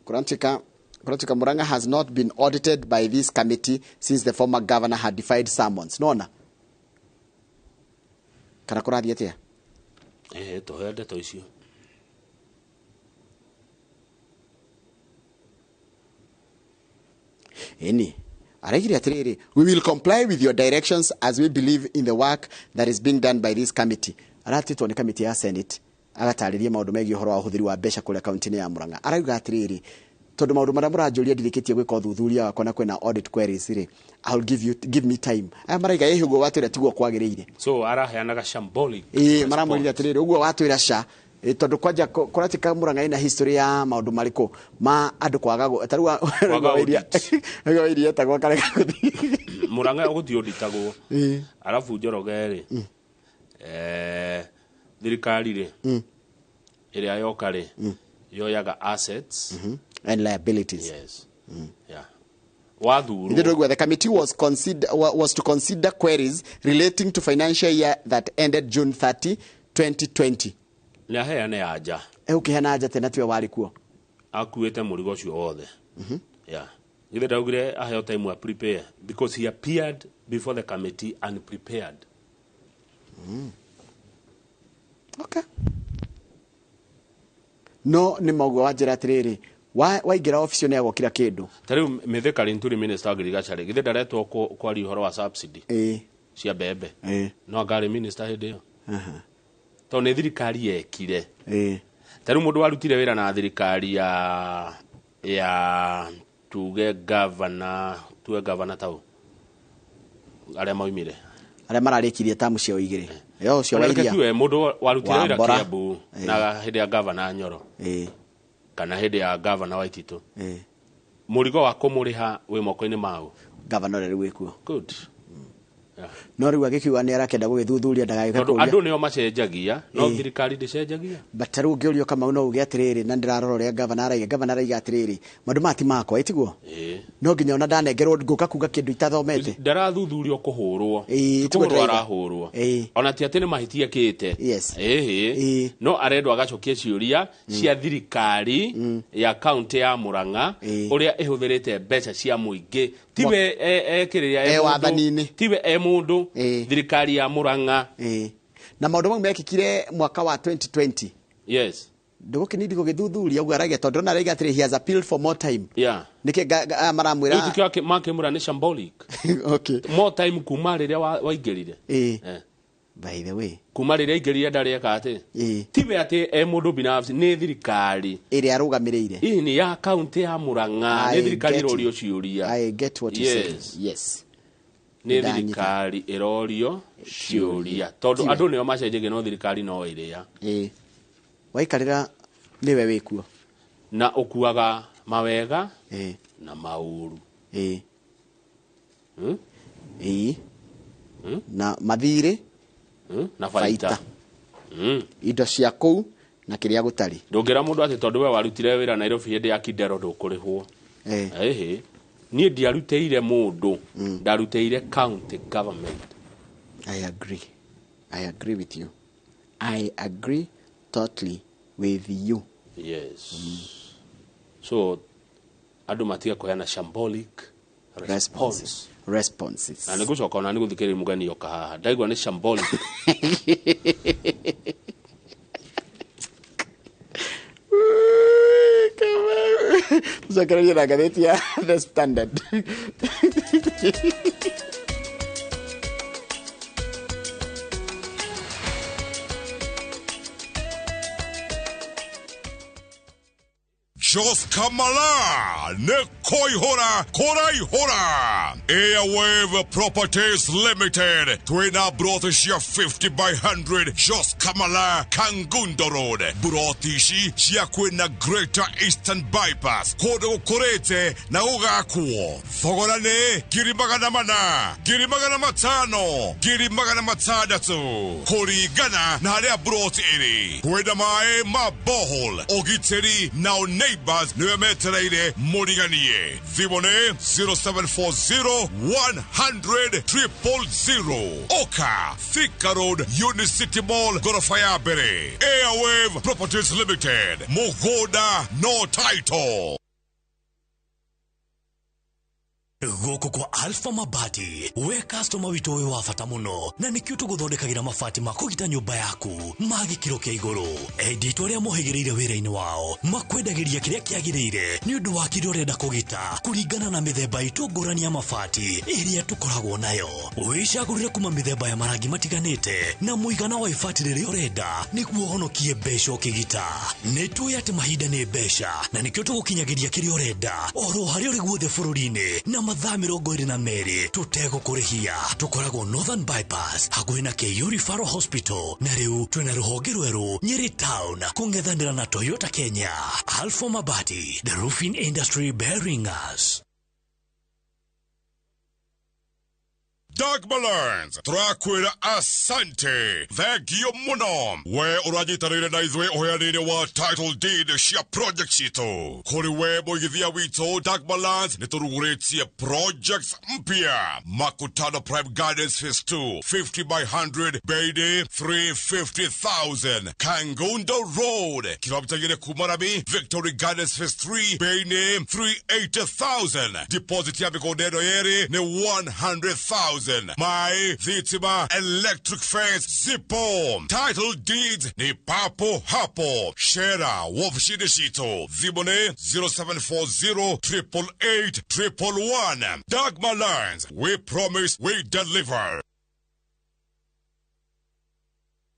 Kurantika Murang'a has not been audited by this committee since the former governor had defied summons. Nona kana kũrathiĩ atĩa? Tũhe ndeto icio. Ĩni araigire atĩrĩrĩ, "We will comply with your directions as we believe in the work that is being done by this committee." Aratĩtwo nĩ committee ya Senate. Agatarĩria maũndũ megiĩ ũhoro wa ũhũthĩri wa mbeca kũrĩa kaunti-inĩ ya Murang'a. Arauga atĩrĩrĩ, tondũ maũndũ marĩa mũranjũria ndirĩkĩtie gwĩka ũthuthuria wakwa na kwĩna audit queries rĩ, I'll give you, give me time. Aya maraiga ĩhĩ ũguo watwĩra tiguo kwagĩrĩire. So araheanaga shambolic. Ĩĩ, maramwĩrire atĩrĩrĩ, ũguo watwĩra ca. Ĩ, tondũ kwanja kũratika Murang'a ĩna history ya maũndũ marĩkũ ma andũ kwaga ta rĩu Kwaga audit. Waigua iria etagwo akarega gũthiĩ. Murang'a gũthiĩ ũnditagwo. Ĩĩ. Arabu Njoroge rĩ, thirikari rĩ, ĩrĩa yoka rĩ, yoyaga assets and liabilities. Yes. Yeah. Wathurwo. Ithe ndũraigua, the committee was to consider queries relating to financial year that ended June 30, 2020. Nĩ aheane anja. Ũkĩheana anja tena tiwe warĩ kuo. Akuĩte mũrigo ũcio wothe. Yeah. Githĩ ndaugire aheo time wa prepare because he appeared before the committee unprepared. Okay. No nĩ mauga wanjĩra atĩrĩrĩ, waingĩra obici nĩ agokira kĩndũ. Ta rĩu Mithika Linturi, minister wa agriculture rĩ, githĩ ndaretwo kwaria ũhoro wa subsidy cia mbembe? No angarĩ minister hĩndĩ ĩyo? Tondũ nĩ thirikari yekire. Ta rĩu mũndũ warutire wĩra na thirikari ya tuge governor, tuge governor tau arĩa maumire, arĩa mararĩkirie tamu ciao igĩrĩ. Yo ũcio Ona wa reke iria. tuge mũndũ warutire wĩra Wambora. Kiambu na hĩndĩ ya governor Nyoro kana hĩndĩ ya governor Waititu, mũrigo wa kũmũrĩha wĩ moko-inĩ mau. Governor ũrĩa rĩu wĩkuo. Good. Yeah. No rĩu agĩkiuga nĩ arakenda gũgĩthuthuria ndagagĩũke Tondũ kũria. andũ nĩo macenjagia, no thirikari ndĩcenjagia. But ta rĩu ũngĩũrio Kamau no uge atĩrĩrĩ, na ndĩrarora ũrĩa governor araiga, governor araiga atĩrĩrĩ, maũndũ maya ti makwa, ĩtiguo? Ĩĩ. No nginya ona ndanengerwo ngũka kuga kĩndũ itathomete. Ndarathuthurio kũhũrwo. Ĩĩ, Ti kũhũrwo tiguo ndĩraiga. arahũrwo. Ĩĩ. Ona ti atĩ nĩ mahĩtia ekĩte. Yes. Ĩhĩ. No arendwo agacokia ciũria cia thirikari ya kaunti ya Murang'a ũrĩa ĩhũthĩrĩte mbeca cia mũingĩ. Tiwe ekĩrĩria E wathani-inĩ. Tiwe e mũndũ, thirikari ya Murang'a. Na maũndũ mau mekĩkire mwaka wa 2020. Yes. Ndũgũkĩnindi gũgĩthuthuria ũguo araiga, tondũ ndona araiga atĩrĩ, he has appealed for more time. Yeah. Nĩkĩ maramwĩra? Rĩu tikĩo makĩmwĩra nĩ shambolic. Okay. More time kuma rĩrĩa waingĩrire. By the way. Kuma rĩrĩa aingĩrire ndarĩ eka atĩ. Tiwe atĩ e mũndũ binafsi, nĩ thirikari ĩrĩa arũgamĩrĩire. Ĩĩ, nĩ ya kaunti ya Murang'a, nĩ I thirikari get ĩrorio you. ciũria. I get what you say. Yes. Yes. Nĩ Ndanyita. thirikari ĩrorio ciũria tondũ Tiwe. andũ nĩo macenjagia, no thirikari no ĩrĩa. Waikarĩra nĩwe wĩkuo. Na ũkuaga mawega na maũru. Ĩĩ. Na mathirĩ Na baita. Baita. Indo cia kũu na kĩrĩa gũtarĩ. Ndũngĩra mũndũ atĩ tondũ we warutire wĩra Nairobi hĩndĩ ya Kidero ndũkũrĩhwo. Ĩhĩ. Niĩ ndiarutĩire mũndũ, ndarutĩire county government. I agree. I agree with you. I agree totally with you. Yes. So andũ matige kũheana shambolic response. Responses. Na nĩngũcoka ona nĩgũthikĩrĩria mũgeni oka haha. Ndaigua nĩ shambolic. Tucokererie na ngathĩti ya The Standard. Jos Kamala nĩ kũihũra kũraihũra. Airwave Properties Limited twĩna broti cia 50 by 100 Jos Kamala Kangundo Road, broti ici cia kwĩna Greater Eastern Bypass, kũndũ gũkũrĩte na gũgakwo. Thogora nĩ 400,000, 500,000, 600,000, kũringana na harĩa broti ĩrĩ. Kwĩna maĩ ma borehole, ũgitĩri na neighbors nĩwe metereire mũriganie. Thimũ nĩ 0740 100 000. Oka Thika Road, Unicity Mall, gorofa ya mbere. Airwave Properties Limited, mũgũnda no title. Gũkũ kwa Alpha Mabati, we customer witũ wĩ wa bata mũno, na nĩkĩo tũgũthondekagĩra mabati ma kũgita nyũmba yaku ma gĩkĩro kĩa igũrũ. Endi itũ arĩa mohĩgĩrĩire wĩra-inĩ wao makwendagĩria kĩrĩa kĩagĩrĩire nĩ ũndũ wa kĩrĩa ũrenda kũgita kũringana na mĩthemba itũ ngũrani ya mabati ĩrĩa tũkoragwo nayo. Wĩcagũrĩre kuma mĩthemba ya marangi matiganĩte na mũigana wa ibati rĩrĩa ũrenda nĩguo ũhonokie mbeca ũkĩgita. Nĩ tũĩ atĩ mahinda nĩ mbeca na nĩkĩo tũgũkinyagĩria kĩrĩa ũrenda oro harĩa ũrĩ guothe bũrũri-inĩ na mathaa 22 tũtegũkũrĩhia. Tũkoragwo Northern Bypass hakuhĩ na KU Referral Hospital, na rĩu twĩna rũhonge rwerũ Nyeri Town kũng'ethanĩra na Toyota Kenya. Alpha Mabati, the roofing industry bearing us. Dagmar Lands turakwira asante thengio muno we uranyitanĩire na ithuĩ ũheani-inĩ wa title deed cia project citũ. Kũrĩ we mũigithia witũ, Dagmar Lands nĩ tũrugũrĩtie projects mpya. Makutano Prime Gardens Phase 2 50 by 100 bei nĩ 350,000. Kangundo Road kilomita 2 kuma Rami, Victory Gardens Phase 3 bei nĩ 380,000. Deposit ya mĩgũnda ĩno yerĩ nĩ 100,000. My thitima, electric fence zipo, title deeds ni papo hapo. Shera wofishini citũ, thimũ nĩ 0740 888 111. Dagmar Lands, we promise we deliver.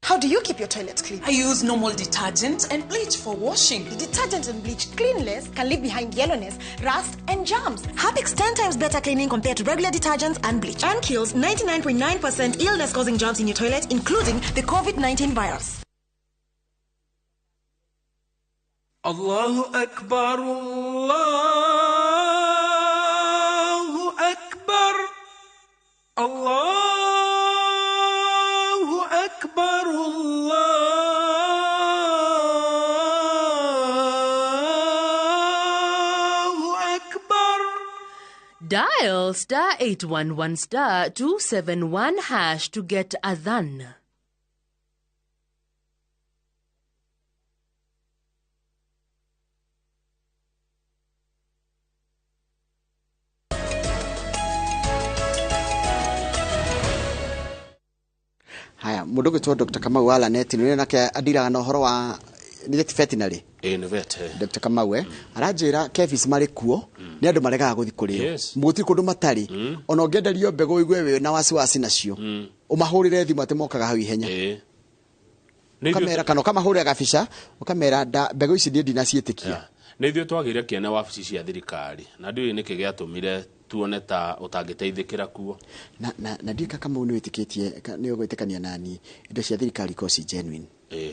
How do you keep your toilet clean? I use normal detergent and bleach for washing. The detergent and bleach cleanless can leave behind yellowness, rust, and germs. Harpic's 10 times better cleaning compared to regular detergents and bleach, and kills 99.9% illness-causing germs in your toilet, including the COVID-19 virus. Allahu Akbar, Allahu Akbar, Allahu Akbar, Allahu Akbar. Dial star 811 star 271 hash to get adhan. Haya, mundu gwitwo Dr. Kamau wa Lanet nĩ nake adiraga na ũhoro wa nĩ veterinary. Ĩĩ nĩ vet. Dr. Kamau aranjĩra Kefis marĩ kuo nĩ andũ maregaga gũthiĩ kũrĩo. Gũtirĩ kũndũ matarĩ. Ona ũngĩenderio mbegũ ũigue wĩ na wasiwasi nacio. Ũmahũrĩre thimũ atĩ mokaga hau ihenya. Ũkamera kana ũkamahũrĩra gabica ũkamera mbegũ ici niĩ ndinaciĩtĩkia. Nĩ ithuĩ twagĩire kĩene wabici cia thirikari na ndiũĩ nĩkĩ gĩatũmire tuone ta ũtangĩteithĩkĩra kuo. Na ndiũĩ Kamau nĩ wĩtĩkĩtie nĩ ũgwĩtĩkania nani indo cia thirikari ikoragwo ci genuine. Ĩĩ,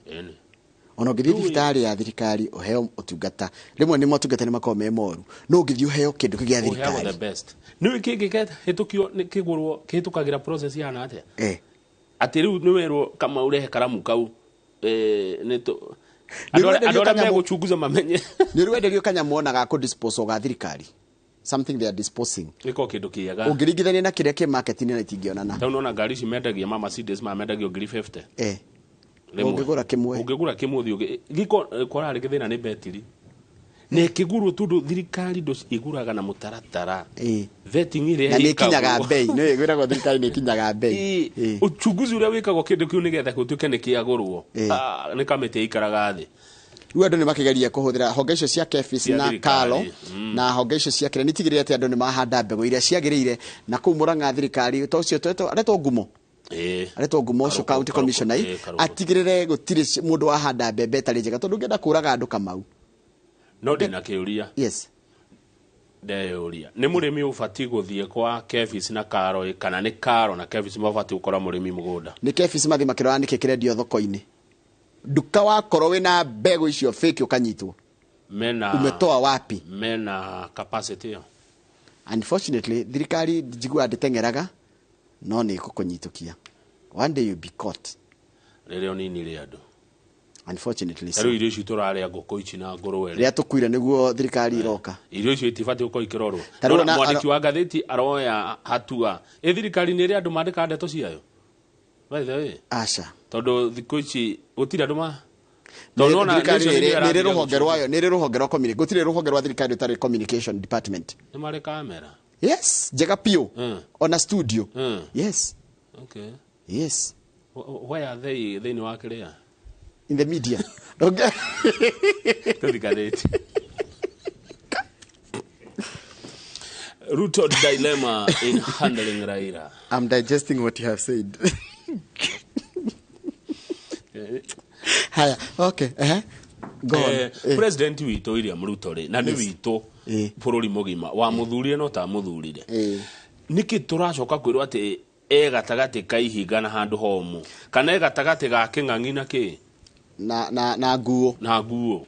ĩni. Ona ũngĩthiĩ thibitarĩ ya thirikari ũheo ũtungata, rĩmwe nĩ motungata nĩ makoragwo me moru, no ũngĩthiĩ ũheo kĩndũ kĩu gĩa Ũheagwo thirikari. the best. Nĩ ũĩ kĩngĩ kĩhĩtũkio nĩ kĩgũrwo kĩhĩtũkagĩra process ihana atĩa? Atĩ rĩu nĩ werwo Kamau rehe karamu kau nĩ tũ andũ arĩa megũchunguza mamenye. Nĩ ũrĩ wenderio kanyamũ ona ga kũ-dispose ga thirikari. Something they are disposing. Nĩko kĩndũ kĩega. Ũngĩringithania na kĩrĩa kĩ market-inĩ na itingĩonana. Ta unaona ngari ici mendagia ma Mercedes ma mendagio 50,000. Ũngĩgũra kĩmwe. Ũngĩgũra kĩmwe ũthiĩ giko kwararĩ gĩthĩna nĩ betiri. Nĩ kĩgũrwo tondũ thirikari ndo igũraga na mũtaratara. Vetting ĩrĩa Na nĩ ĩkinyaga ĩkagwo. bei, nĩ ĩgwĩragwo thirikari nĩ ĩkinyaga bei. Uchunguzi ũrĩa wĩkagwo kĩndũ kĩu nĩgetha gũtuĩke nĩ kĩagũrwo. Nĩ kamĩtĩ ĩikaraga thĩ. Rĩu andũ nĩ makĩgeria kũhũthĩra honge icio cia Kefis Cia na thirikari. Kalo na honge icio cia kĩrĩa nĩtigĩrĩre atĩ andũ nĩ mahanda mbegũ iria ciagĩrĩire na kũu Murang'a thirikari to ũcio aretwo Ngumo. Aretwo Ngumo ũcio county commissioner atigĩrĩre gũtirĩ mũndũ wahanda mbembe ĩtarĩ njega tondũ ũngĩenda kũraga andũ Kamau. No ndĩna kĩũria. Yes. Ndeyũria nĩ mũrĩmi ũbatiĩ gũthiĩ kwa Kefis na Karo kana nĩ Karo na Kefis mabatiĩ gũkora mũrĩmi mũgũnda? Nĩ Kefis mathiĩ makĩrora nĩkĩ kĩrendio thoko-inĩ. Nduka wakorwo wĩna mbegũ icio fake ũkanyitwo. Mena Umetoa wapi? Mena capacity ĩyo. Unfortunately thirikari njiguaga ndĩteng'eraga no nĩ ĩgũkũnyitũkia. One day you'll be caught. Rĩrĩa ũnini rĩ andũ. Unfortunately Ta so. rĩu irio ici tũrarĩa ngũkũ ici na ngũrwe rĩ. Rĩrĩa tũkuire nĩguo thirikari ĩroka. Irio icio itibatiĩ gũkorwo ikĩrorwo. Ta rĩu Nona mwandĩki wa ngathĩti aroya hatua. Ĩ thirikari nĩ ĩrĩ andũ mandĩkaga ndeto ciayo? By the way. Aca. Tondũ thikũ ici gũtirĩ andũ ma Nĩ Tondũ nona thirikari nĩ nĩ ĩrĩ ĩrathiĩ rũhonge rwayo, nĩ ĩrĩ rũhonge rwa communication, gũtirĩ rũhonge rwa thirikari rũtarĩ communication department. Nĩ marĩ kamera. Yes, njega piũ. Ona studio. Yes. Okay. Yes. Why are they thĩinĩ wa kĩrĩa? In the media. Okay. Tũthikanĩtie. Ruto dilemma in handling Raila. I'm digesting what you have said. Haya, okay. Go on. President witũ William Ruto rĩ, na nĩ witũ bũrũri mũgima, wamuthurire no tamuthurire. Nĩkĩ tũracoka kwĩrwo atĩ e gatagatĩ ka ihinga na handũ homũ, kana e gatagatĩ ga kĩng'ang'i na kĩ? Na nguo. Na nguo.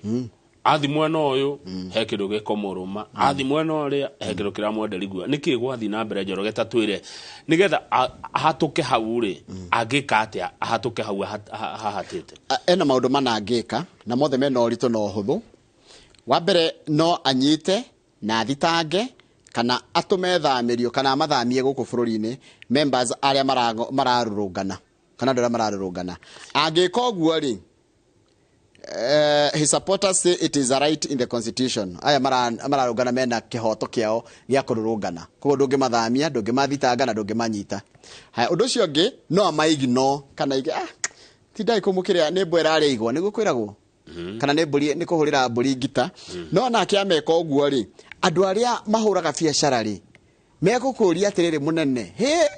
Athi mwena ũyũ he kĩndũ gĩkũmũrũma, athi mwena ũrĩa he kĩndũ kĩramwenderia guoya. Nĩkĩ gwathiĩ na mbere Njoroge, ta twĩre nĩgetha ahatũke hau rĩ, angĩka atĩa ahatũke hau hahatĩte? Ena maũndũ mana angĩka na mothe mena ũritũ na ũhũthũ. Wa mbere, no anyite na athitange kana atũme thamĩrio kana amathamie gũkũ bũrũri-inĩ members arĩa mararũrũngana kana andũ arĩa mararũrũngana. Angĩka ũguo rĩ, his supporters say it is a right in the constitution. Aya mararũngana mena kĩhoto kĩao gĩa kũrũrũngana, koguo ndũngĩmathamia, ndũngĩmathitanga na ndũngĩmanyita. Haya, ũndũ ũcio ũngĩ no amaignore kana aige, tindai kũmũkĩrĩa nĩ mbwa ĩrarĩa igwa, nĩguo kwĩragwo, kana nĩ mbũri, nĩ kũhũrĩra mbũri ngita. No nake ameka ũguo rĩ, andũ arĩa mahũraga biacara rĩ, megũkũria atĩrĩrĩ, mũnene, hĩ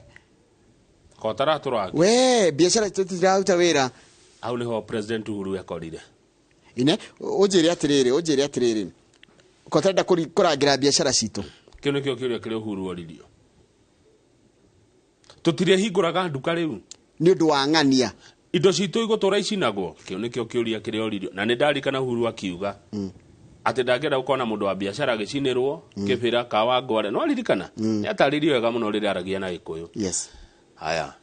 kotara tũraki we biacara tũtiraruta wĩra. Hau nĩho President Uhuru ekorire. Ine ũnjĩre atĩrĩrĩ, kotarenda kũrangĩra biacara citũ. Kĩu nĩkĩo kĩũria kĩrĩa Uhuru oririo. Tũtirĩhingũraga nduka rĩu nĩ ũndũ wa ng'ania. Indo citũ igũtũra icinagwo. Kĩu nĩkĩo kĩũria kĩrĩa oririo, na nĩ ndarikana Uhuru akiuga atĩ ndangĩenda gũkorwo na mũndũ wa biacara agĩcinĩrwo kĩbĩra kawa ngware. No aririkana nĩ atarĩirie wega mũno rĩrĩa aragia na Gĩkũyũ. Haya,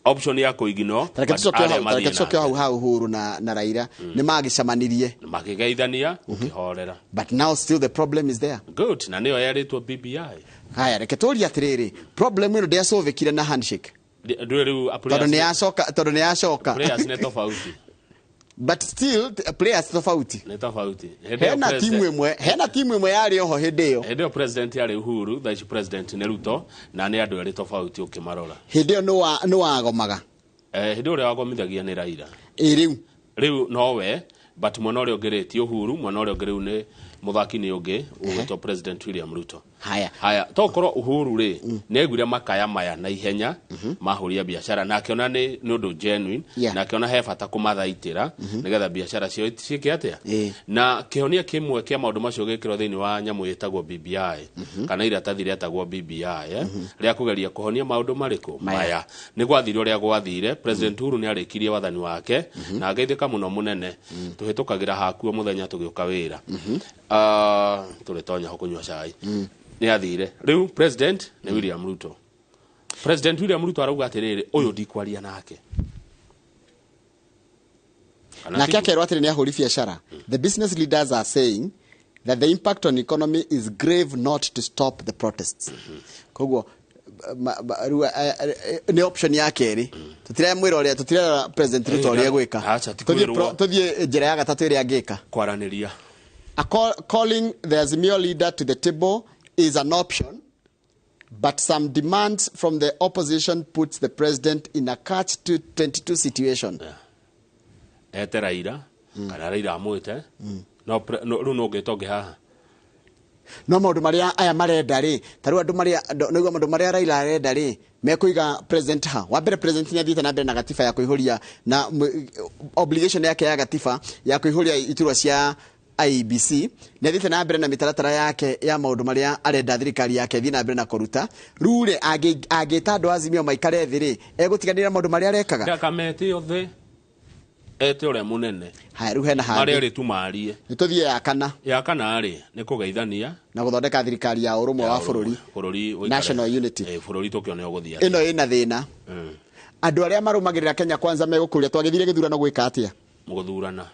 option ya kũignore. Tareke tũcoke hau ha Uhuru na Raila, nĩ magĩcemanirie. Makĩgeithania, gũkĩhorera. But now still the problem is there. Good, na nĩyo yarĩtwo BBI. Haya, reke tũrie atĩrĩrĩ, problem ĩno ndĩacũvĩkire na handshake? Ndũĩ rĩu tondũ nĩ yacoka, tondũ nĩ yacoka. Players nĩ tofauti. But still players tofauti. Nĩ tofauti. Hĩndĩ ĩyo Hena timu ĩmwe, hena timu ĩmwe yarĩ oho hĩndĩ ĩyo. Hĩndĩ ĩyo president yarĩ Uhuru, thaa ici president nĩ Ruto, na nĩ andũ erĩ tofauti ũkĩmarora. Hĩndĩ ĩyo nĩ wagomaga? Hĩndĩ ũrĩa wagomithagia nĩ Raila. Ĩ rĩu. Rĩu nowe, but mwena ũrĩa ũngĩ rĩ ti Uhuru, mwena ũrĩa ũngĩ rĩu nĩ mũthaki nĩ ũngĩ ũgwĩtwo President William Ruto. Haya. Haya, tokorwo Uhuru rĩ nĩ aiguire makaya maya na ihenya mahũria biacara, na akĩona nĩ ũndũ genuine, na akĩona he bata kũmathaitĩra nĩgetha biacara ciao ciĩke atĩa, na kĩhonia kĩmwe kĩa maũndũ macio gĩkĩrwo thĩinĩ wa nyamũ ĩtagwo BBI, kana iratathi rĩetagwo BBI, rĩa kũgeria kũhonia maũndũ marĩkũ maya. Nĩ gwathire ũrĩa gwathire, President Uhuru nĩ arĩkirie wathani wake na ageithĩka mũno mũnene. Tũhĩtũkagĩra hakuo mũthenya tũgĩũka wĩra. Tũrĩtonya ho kũnyua cai. Nĩ athire. Rĩu president nĩ William Ruto. President William Ruto arauga atĩrĩrĩ, ũyũ ndikwaria nake. Kana Nake tiguo? akerwo atĩrĩ nĩ ahũri biacara, the business leaders are saying that the impact on economy is grave not to stop the protests. Koguo rĩu, nĩ option ya kerĩ. Tũtiremwĩra ũrĩa, tũtirera President Ruto ũrĩa gwĩka. Acha, ti Tũthiĩ kwĩrwo. Tũthiĩ njĩra ya gatatũ ĩrĩa angĩka. Kwaranĩria. Calling the Azimio leader to the table is an option, but some demands from the opposition puts the president in a catch 22 situation. Ete Raila kana Raila amwĩte, no rĩu no ũngĩta ũngĩ haha. No maũndũ marĩa aya marenda rĩ, ta rĩu andũ marĩa nĩguo maũndũ marĩa Raila arenda rĩ, mekũiga president ha wa mbere. President nĩ athiĩte na mbere na gatiba ya kũihũria na obligation yake ya gatiba ya kũihũria iturwa cia IEBC. Nĩ athiĩte na mbere na mĩtaratara yake ya maũndũ marĩa arenda thirikari yake ĩthiĩ na mbere na kũruta. Rĩu rĩ, angĩta andũ a Azimio maikare thĩ rĩ, egũtiganĩra maũndũ marĩa arekaga? Ndakamete othe, ete ũrĩa mũnene. Haya, rĩu hena marĩa hangĩ. Rĩ tumarie. Nĩ tũthiĩ ya kana. Ya kana rĩ, nĩ kũgeithania na gũthondeka thirikari ya ũrũmwe wa bũrũri. Bũrũri ũikare- National unity. Bũrũri tũkĩone ũgũthiĩ atĩa. Ĩno ĩna thĩna. Andũ arĩa marũmagĩrĩra Kenya Kwanza megũkũria, twagĩthire gĩthurano gwĩka atĩa? Gũthurana.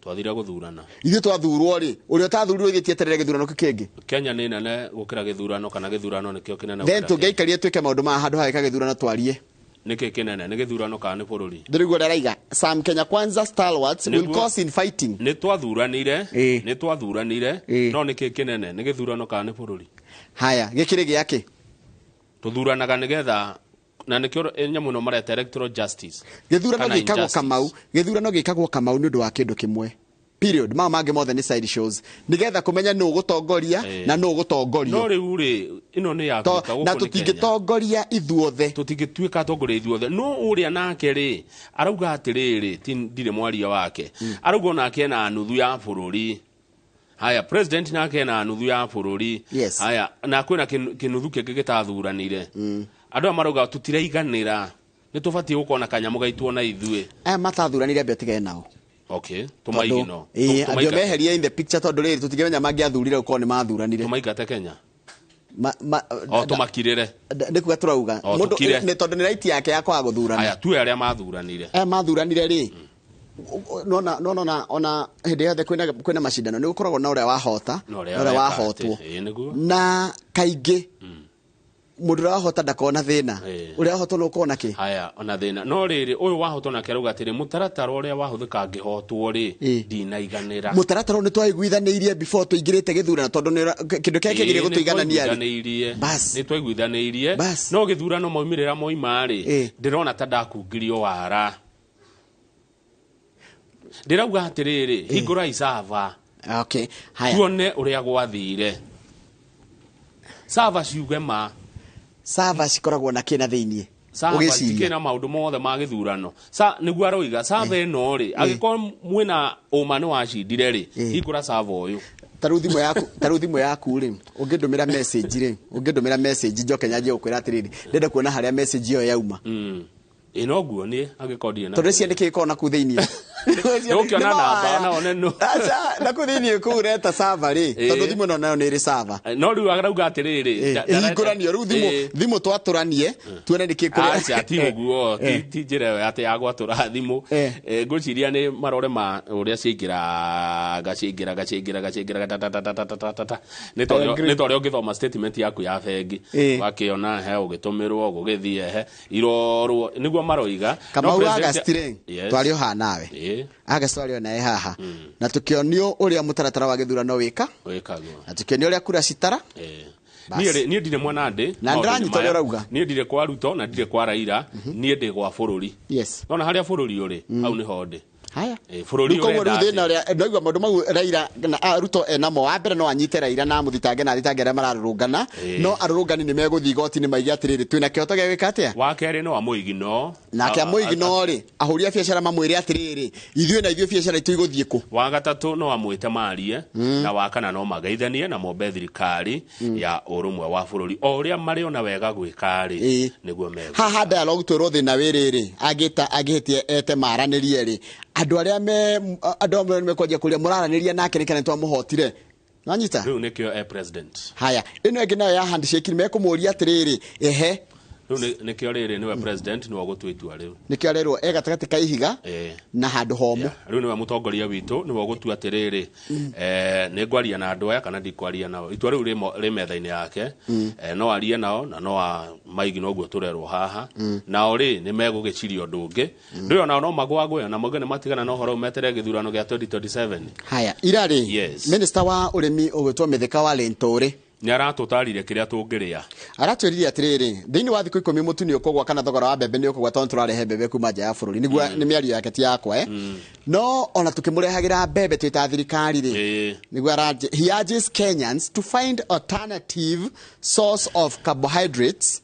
Twathire gũthurana. Ithuĩ twathurwo rĩ, ũrĩa ũtathurirwo ithuĩ tieterere gĩthurano kĩu kĩngĩ. Kenya nĩ nene gũkĩra gĩthurano, kana gĩthurano nĩkĩo kĩnene Then gũkĩra? tũngĩaikarire twĩke maũndũ maya handũ ha gwĩka gĩthurano twarie. Nĩkĩ kĩnene, nĩ gĩthurano kana nĩ bũrũri? Ndĩrĩguo ũrĩa araiga, some Kenya Kwanza stalwarts will cause infighting. Nĩ twathuranire, nĩ twathuranire, no nĩkĩ kĩnene, nĩ gĩthurano kana nĩ bũrũri? Haya, gĩkĩrĩ gĩakĩ? Tũthuranaga nĩgetha, na nĩkĩo nyamũ ĩno mareta electoral justice. Gĩthurano Kana gĩkagwo injustice. Kamau, gĩthurano gĩkagwo, Kamau, nĩ ũndũ wa kĩndũ kĩmwe, period. Mao mangĩ mothe nĩ side shows, nĩgetha kũmenya nũ ũgũtongoria na nũ ũgũtongorio. No rĩu rĩ, ĩno nĩ ya To- Afrika, gũkũ na nĩ Kenya. tũtingĩtongoria ithuothe. Tũtingĩtuĩka atongoria ithuothe. No ũrĩa nake rĩ arauga atĩrĩrĩ, ti ndirĩ mwaria wake, arauga onake ena nuthu ya bũrũri. Haya, president nake ena nuthu ya bũrũri. Yes. Haya, na kwĩna kĩnuthu kĩngĩ gĩtathuranire. Andũ aya marauga tũtiraiganĩra, nĩ tũbatiĩ gũkorwo na kanyamũ gaitũ ona ithuĩ. Aya matathuranire, ambe tigane nao. Okay, tũmaigino. Ĩĩ, ambia meherie in the picture, tondũ rĩrĩ tũtingĩmenya mangĩathurire gũkorwo nĩ mathuranire. Tũmaingate Kenya. Ma, o tũmakirĩre. Nĩ kuga tũrauga O, Mũndũ- tũkire. nĩ tondũ nĩ right yake ya kwaga gũthurana. Haya, tuwe arĩa mathuranire. Aya mathuranire rĩ, nona nona ona hĩndĩ yothe kwĩna macindano, nĩ gũkoragwo na ũrĩa wahota na ũrĩa na ũrĩa weka wahotwo. atĩ, ĩĩ, nĩguo. Na kaingĩ mũndũ ũrĩa wahota ndakoragwo na thĩna, ũrĩa wahotwo nĩ ũkoragwo na kĩ. Haya, ona thĩna no rĩrĩ, ũyũ wahotwo nake arauga atĩrĩ, mũtaratara ũrĩa wahũthĩka ngĩhotwo rĩ, ndinaiganĩra. Mũtaratara ũyũ nĩ twaiguithanĩirie before tũingĩrĩte gĩthurano, tondũ kĩndũ kĩrĩa kĩagĩrĩire Ĩĩ, gũtũiganania rĩ. nĩtwaiguithanĩirie. Nĩtwaiguithanĩirie, no gĩthurano maumĩrĩra moima rĩ, ndĩrona ta ndakungirio wara. Ndĩrauga atĩrĩrĩ, hingũrai server. Okay, haya. Tuone ũrĩa gwathire. Server ciuge ma. Server cikoragwo na kĩ na thĩiniĩ? Server Ũgĩciria. cikĩna maũndũ mothe ma gĩthurano. Sa nĩguo aroiga server ĩno rĩ, angĩkorwo mwĩna ũma nĩ wacindire rĩ, hingũra server ũyũ. Tarĩu thimũ yaku rĩ, ũngĩndũmĩra message rĩ, ũngĩndũmĩra message njoke nyanjie gũkwĩra atĩrĩrĩ, ndĩrenda kuona harĩa message ĩyo yauma. Ĩ noguo niĩ angĩkorwo ndirĩ na Tondũ ciandĩkĩ gĩkoragwo nakũu thĩiniĩ. Nĩũkĩona Nĩ namba mawaya. na one nũ. Aca, nakũu thĩiniĩ kũu ũreta server rĩ, tondũ thimũ ĩno nayo nĩ ĩrĩ server. No rĩu arauga atĩrĩrĩ, Ĩhingũranio rĩu thimũ, thimũ twatũranie tuone nĩkĩ kũrĩa. Aca, ti ũguo, ti njĩra ĩyo atĩ ya gwatũra thimũ. Ngwĩciria nĩ marore ma ũrĩa ciaingĩraga ciaingĩraga ciaingĩraga ciaingĩraga ta ta ta ta ta ta ta ta ta. Nĩ ta ũrĩa- I agree. nĩ ta ũrĩa ũngĩthoma statement yaku ya bengi, ũgakĩona he ũgĩtũmĩrwo gũgĩthiĩ he irorwo, nĩguo maroiga. No Kamau, president- August rĩ, Yes. twarĩ o haha nawe. August twarĩ o nawe haha, na tũkĩonio ũrĩa mũtaratara wa gĩthurano wĩka, Wĩkagwo. na tũkĩonio ũrĩa kura citara. Bas. Niĩ rĩ, niĩ ndirĩ mwana ndĩ Na maũndũ-inĩ ndĩranyita ũrĩa maya. ũrauga. Niĩ ndirĩ kwa Ruto na ndirĩ kwa Raila, niĩ ndĩ gwa bũrũri. Nona harĩa bũrũri ũrĩ, hau nĩho ndĩ. Haya. Bũrũri Rĩu koguo ũrenda rĩu thĩna atĩa? ũrĩa ndaigua maũndũ mau Raila na Ruto enamo, wa mbere no anyite Raila na amũthitange na athitange arĩa mararũrũngana, no arũrũngani nĩ megũthiĩ igoti-inĩ maige atĩrĩrĩ, twĩna kĩhoto gĩa gwĩka atĩa. Wa kerĩ no amũigino. Nake amũigino rĩ, ahũri a biacara mamwĩre atĩrĩrĩ, ithuĩ na ithuĩ biacara itũ igũthiĩ kũ? Wa gatatũ no amwĩte marie, na wa kana no mageithanie na mombe thirikari ya ũrũmwe wa bũrũri, o ũrĩa marĩona wega gwĩka rĩ, nĩguo megwĩka. Haha dialogue twĩrwo thĩna wĩrĩrĩ, angĩta angĩhĩtie ete maranĩrie rĩ, andũ arĩa me andũ amwe nĩmekwanjia kũria mũraranĩria nake nĩkĩ nĩtwamũhotire, nanyita. Rĩu nĩkĩo e president. Haya, ĩno ĩngĩ nayo ya handshake, mekũmũria atĩrĩrĩ, ehe. Rĩu nĩkĩo rĩrĩ nĩwe president, nĩwe ũgũtua itua rĩu. Nĩkĩo arerwo e gatagatĩ ka ihiga na handũ homũ. Rĩu nĩwe mũtongoria witũ, nĩwe ũgũtua atĩrĩrĩ, nĩ ngwaria na andũ aya kana ndikwaria nao. Itua rĩu rĩ metha-inĩ yake. No arie nao na no maigi, noguo tũrerwo haha. Nao rĩ nĩ megũgĩciria ũndũ ũngĩ. Rĩu onao no magwagwe na mauge nĩ matigana na ũhoro ũyũ, meterere gĩthurano gĩa 2027. Haya, ira rĩ, Yes. minister wa ũrĩmi ũgwĩtwo Mithika wa Linturi nĩ aratũtarire kĩrĩa tũngĩrĩa. Aratwĩrire atĩrĩrĩ, thĩinĩ wa thikũ 10 mũtu nĩ ũkũgwa kana thogora wa mbembe nĩ ũkũgwa, tondũ tũrarehe mbembe kuma nja ya bũrũri. Nĩguo nĩ mĩario yake, ti yakwa, eh? No ona tũkĩmũrehagĩra mbembe twĩ ta thirikari rĩ, nĩguo he urges Kenyans to find alternative source of carbohydrates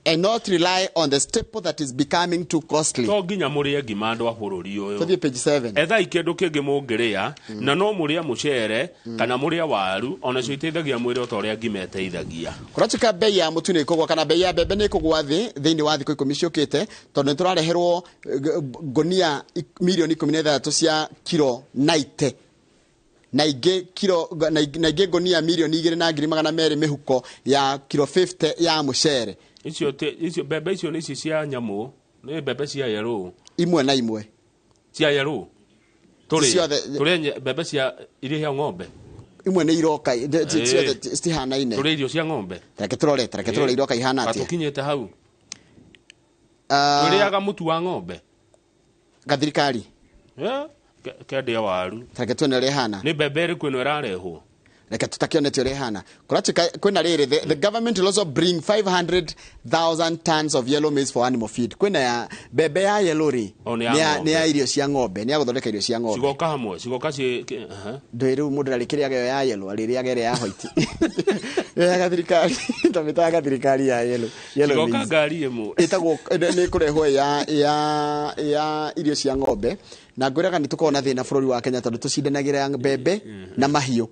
and not rely on the staple that is becoming too costly. To nginya mũrĩe ngima, andũ a bũrũri ũyũ. Tũthiĩ page 7. Ethai kĩndũ kĩngĩ mũngĩrĩa, na no mũrĩe mũcere kana mũrĩe waru, onacio iteithagia mwĩrĩ o ta ũrĩa ngima ĩteithagia. Kũratuĩka bei ya mũtu nĩ ĩkũgwa kana bei ya mbembe nĩ ĩkũgwa thĩ thĩinĩ wa thikũ 10 ciũkĩte, tondũ nĩ tũrareherwo ngũnia mirioni 16 cia kiro 90, na ingĩ kiro na ingĩ ngũnia 2,200,000 mĩhuko ya kiro 50 ya mũcere. Icio mbembe icio nĩ ici cia nyamũ, nĩ mbembe cia yerũ. Imwe na imwe. Cia yerũ tũrĩe Ciothe- tũrĩe mbembe cia iria cia ng'ombe. Imwe nĩ iroka ciothe citihanaine. Tũrĩe irio cia ng'ombe. Tareke tũrore iroka ihana atĩa. Tũkinyĩte hau. Ah, Tũrĩaga mũtu wa ng'ombe. Gathirikari. Kendia waru. Tareke tuone ũrĩa ihana. Nĩ mbembe ĩrĩkũ ĩno ĩrarehwo? Reke tutakionete ũrĩa ĩhana. Kũratuĩka kwĩna rĩrĩ, the government will also bring 500,000 tons of yellow maize for animal feed. Kwĩna ya mbembe ya yellow rĩ, O, nĩ ya nĩ ya ng'ombe. Nĩ ya irio cia ng'ombe, nĩ ya gũthondeka irio cia ng'ombe. Cigoka hamwe, cigoka ci aha. Ndũĩ rĩu mũndũ arĩkĩrĩaga ĩyo ya yellow, arĩrĩaga ĩrĩa ya white. Ĩyo ya gathirikari, tũmĩtaga gathirikari ya yellow, yellow Cigoka maize. ngari ĩmwe. Ĩtagwo nĩ kũrehwo ya irio cia ng'ombe, na ngwĩraga nĩ tũkoragwo na thĩna bũrũri wa Kenya tondũ tũcindanagĩra mbembe na mahiũ.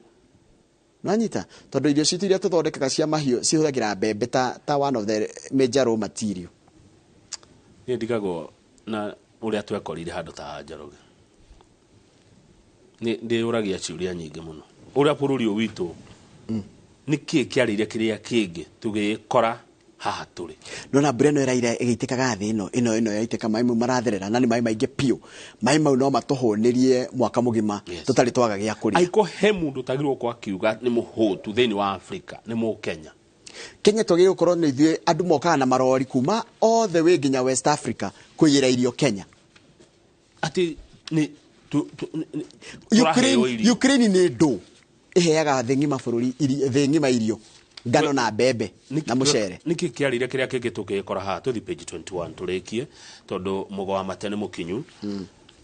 Nwanyita, tondũ irio citũ iria tũthondekaga cia mahiũ cihũthagĩra mbembe ta one of the major raw material. Niĩ ndigagwo na ũrĩa twekorire handũ ta haha, Njoroge. Nĩ ndĩyũragia ciũria nyingĩ mũno, ũrĩa bũrũri ũyũ witũ, nĩ kĩĩ kĩarĩire kĩrĩa kĩngĩ tũgĩkora haha tũrĩ? Nona mbura ĩno ĩraira ĩgĩitĩkaga thĩ ĩno yaitĩka, maĩ mau maratherera na nĩ maĩ maingĩ biũ. Maĩ mau no matũhũnĩrie mwaka mũgima tũtarĩ twaga gĩa kũrĩa. Angĩkorwo he mũndũ ũtagĩrĩirwo gũkorwo akiuga nĩ mũhũtu thĩinĩ wa Afrika, nĩ mũkenya. Kenya twagĩrĩirwo gũkorwo nĩ ithuĩ andũ mokaga na marori kuma all the way nginya West Africa kũiyĩra irio Kenya. Atĩ nĩ tũraheo Ukraine, irio. Ukraine nĩ ndũ ĩheaga thĩ ng'ima bũrũri thĩ ng'ima irio, ngano na mbembe na mũcere. Nĩkĩ kĩarĩire kĩrĩa kĩngĩ tũgĩkora haha? Tũthi page 21 tũrĩkie, tondũ mũgo wa mate nĩ mũkinyu.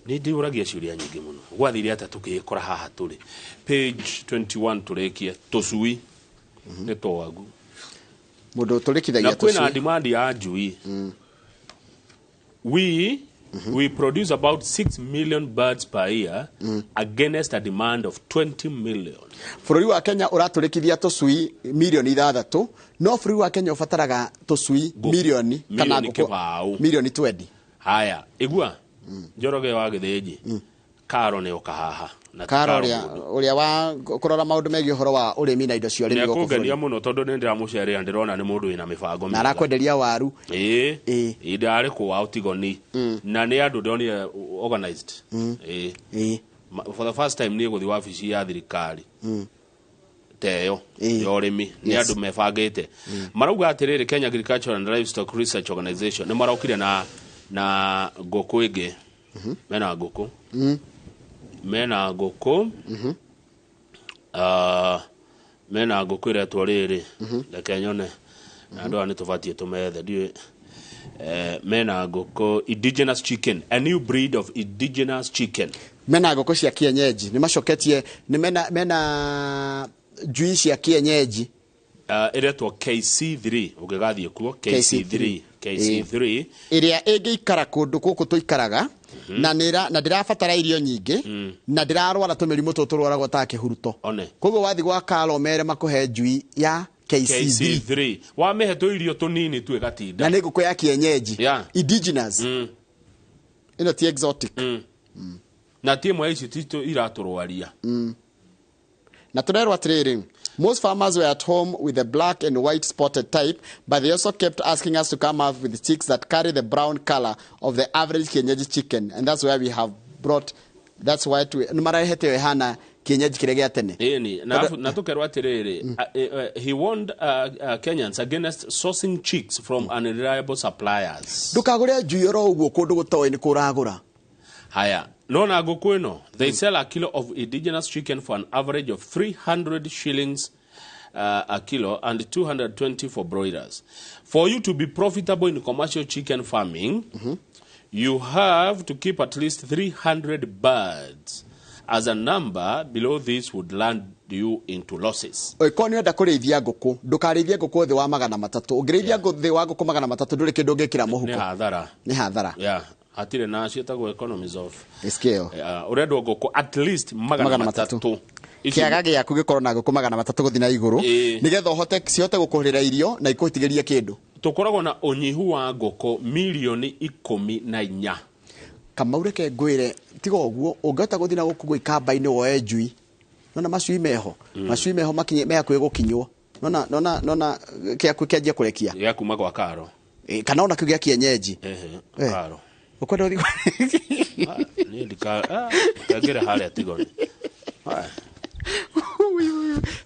Nĩ ndĩũragia ciũria nyingĩ mũno, gwathire atĩa tũgĩkora haha tũrĩ? Page 21 tũrĩkie. Tũcui nĩ twagu. Mũndũ ũtũrĩkithagia Na kwĩna tũcui. Demand ya njui. We produce about 6 million birds per year against a demand of 20 million. Bũrũri wa Kenya ũratũrĩkithia tũcui mirioni 6, no bũrũri wa Kenya ũbataraga tũcui mirioni kana Mirioni ngũkũ kĩbaũ. mirioni 20. Haya, igua, Njoroge wa Gĩthĩnji, Karo nĩ oka haha na ti Karo Karo ũrĩa mũndũ. Ũrĩa wa kũrora maũndũ megiĩ ũhoro wa ũrĩmi na indo cia ũrĩmi gũkũ Nĩekũngenia bũrũri. Mũno tondũ nĩ ndĩramũcerera, ndĩrona nĩ mũndũ wĩna mĩbango Na mĩega. arakwenderia waru. Ĩĩ, ndarĩ kũwa ũtigoni na nĩ andũ ndonire organized. Ĩĩ. For the first time niĩ gũthiĩ wabici ya thirikari ta ĩyo ya ũrĩmi, nĩ andũ mebangĩte. Marauga atĩrĩrĩ, Kenya Agricultural and Livestock Research Organization nĩ marokire na ngũkũ ĩngĩ. Mena ngũkũ, mena ngũkũ. Ah, mena ngũkũ ĩretwo rĩrĩ, reke nyone, na andũ aya nĩ tũbatiĩ tũmethe, ndiũĩ. Mena ngũkũ indigenous chicken, a new breed of indigenous chicken. Mena ngũkũ cia kienyeji, nĩ macoketie nĩ mena njui cia kienyeji. Ĩretwo KC3, ũngĩgathiĩ kuo KC3, KC3. Ĩrĩa ĩngĩikara kũndũ gũkũ tũikaraga na na ndĩrabatara irio nyingĩ na ndĩrarwara tũmĩrimũ tũtũ tũrwaragwo ta kĩhuruto. One. Koguo wathiĩ gwa Karo mere makũhe njui ya KC3. KC3, wamĩhe tũirio tũnini tu ĩgatinda. Na nĩ ngũkũ ya kienyeji, indigenous. Ĩno ti exotic. Na ti ĩmwe ya ici ti iratũrwaria. Na tũrerwo atĩrĩrĩ, most farmers were at home with the black and white spotted type, but they also kept asking us to come up with chicks that carry the brown color of the average kienyeji chicken, and that's where we have brought, that's why nĩ marehete ĩyo ĩhana kienyeji kĩrĩa gĩa tene. Ĩni na na tũkerwo atĩrĩrĩ, he warned Kenyans against sourcing chicks from unreliable suppliers. Ndũkagũre njui oro ũguo kũndũ gũtoĩ nĩ kũragũra. Haya, nona ngũkũ ĩno, they sell a kilo of indigenous chicken for an average of 300 shillings a kilo and 220 for broilers. For you to be profitable in commercial chicken farming, you have to keep at least 300 birds, as a number below this would land you into losses. Ũngĩkorwo nĩ ũrenda kũrĩithia ngũkũ, ndũkarĩithie ngũkũ thĩ wa 300. Ũngĩrĩithia thĩ wa ngũkũ 300, ndũrĩ kĩndũ ũngĩkĩra Nĩ mũhuko. Hathara. Nĩ hathara. Yeah, hatirĩ na ciĩtagwo economies of scale. Ũrendwo ngũkũ at least magana magana matatũ. Matatũ. Ici- Kĩaga gĩaku gĩkorwo na ngũkũ 300 gũthiĩ na igũrũ, nĩgetha ũhote cihote gũkũrĩra irio na ikũtigĩrie kĩndũ. Tũkoragwo na ũnyihu wa ngũkũ mirioni 14. Kamau, reke ngwĩre, tiga ũguo, ũngĩhota gũthiĩ na gũkũ gwĩkamba-inĩ woe njui, nona macui meho, macui meho makinye me hakuhĩ gũkinywo, nona kĩaku kĩanjia kũrekia. Gĩa kuma gwa Karo. Kana ona kĩu gĩa kienyeji. Ehe. Karo. Ũkwenda ũthiĩ Niĩ ndika ngere harĩa tigoni.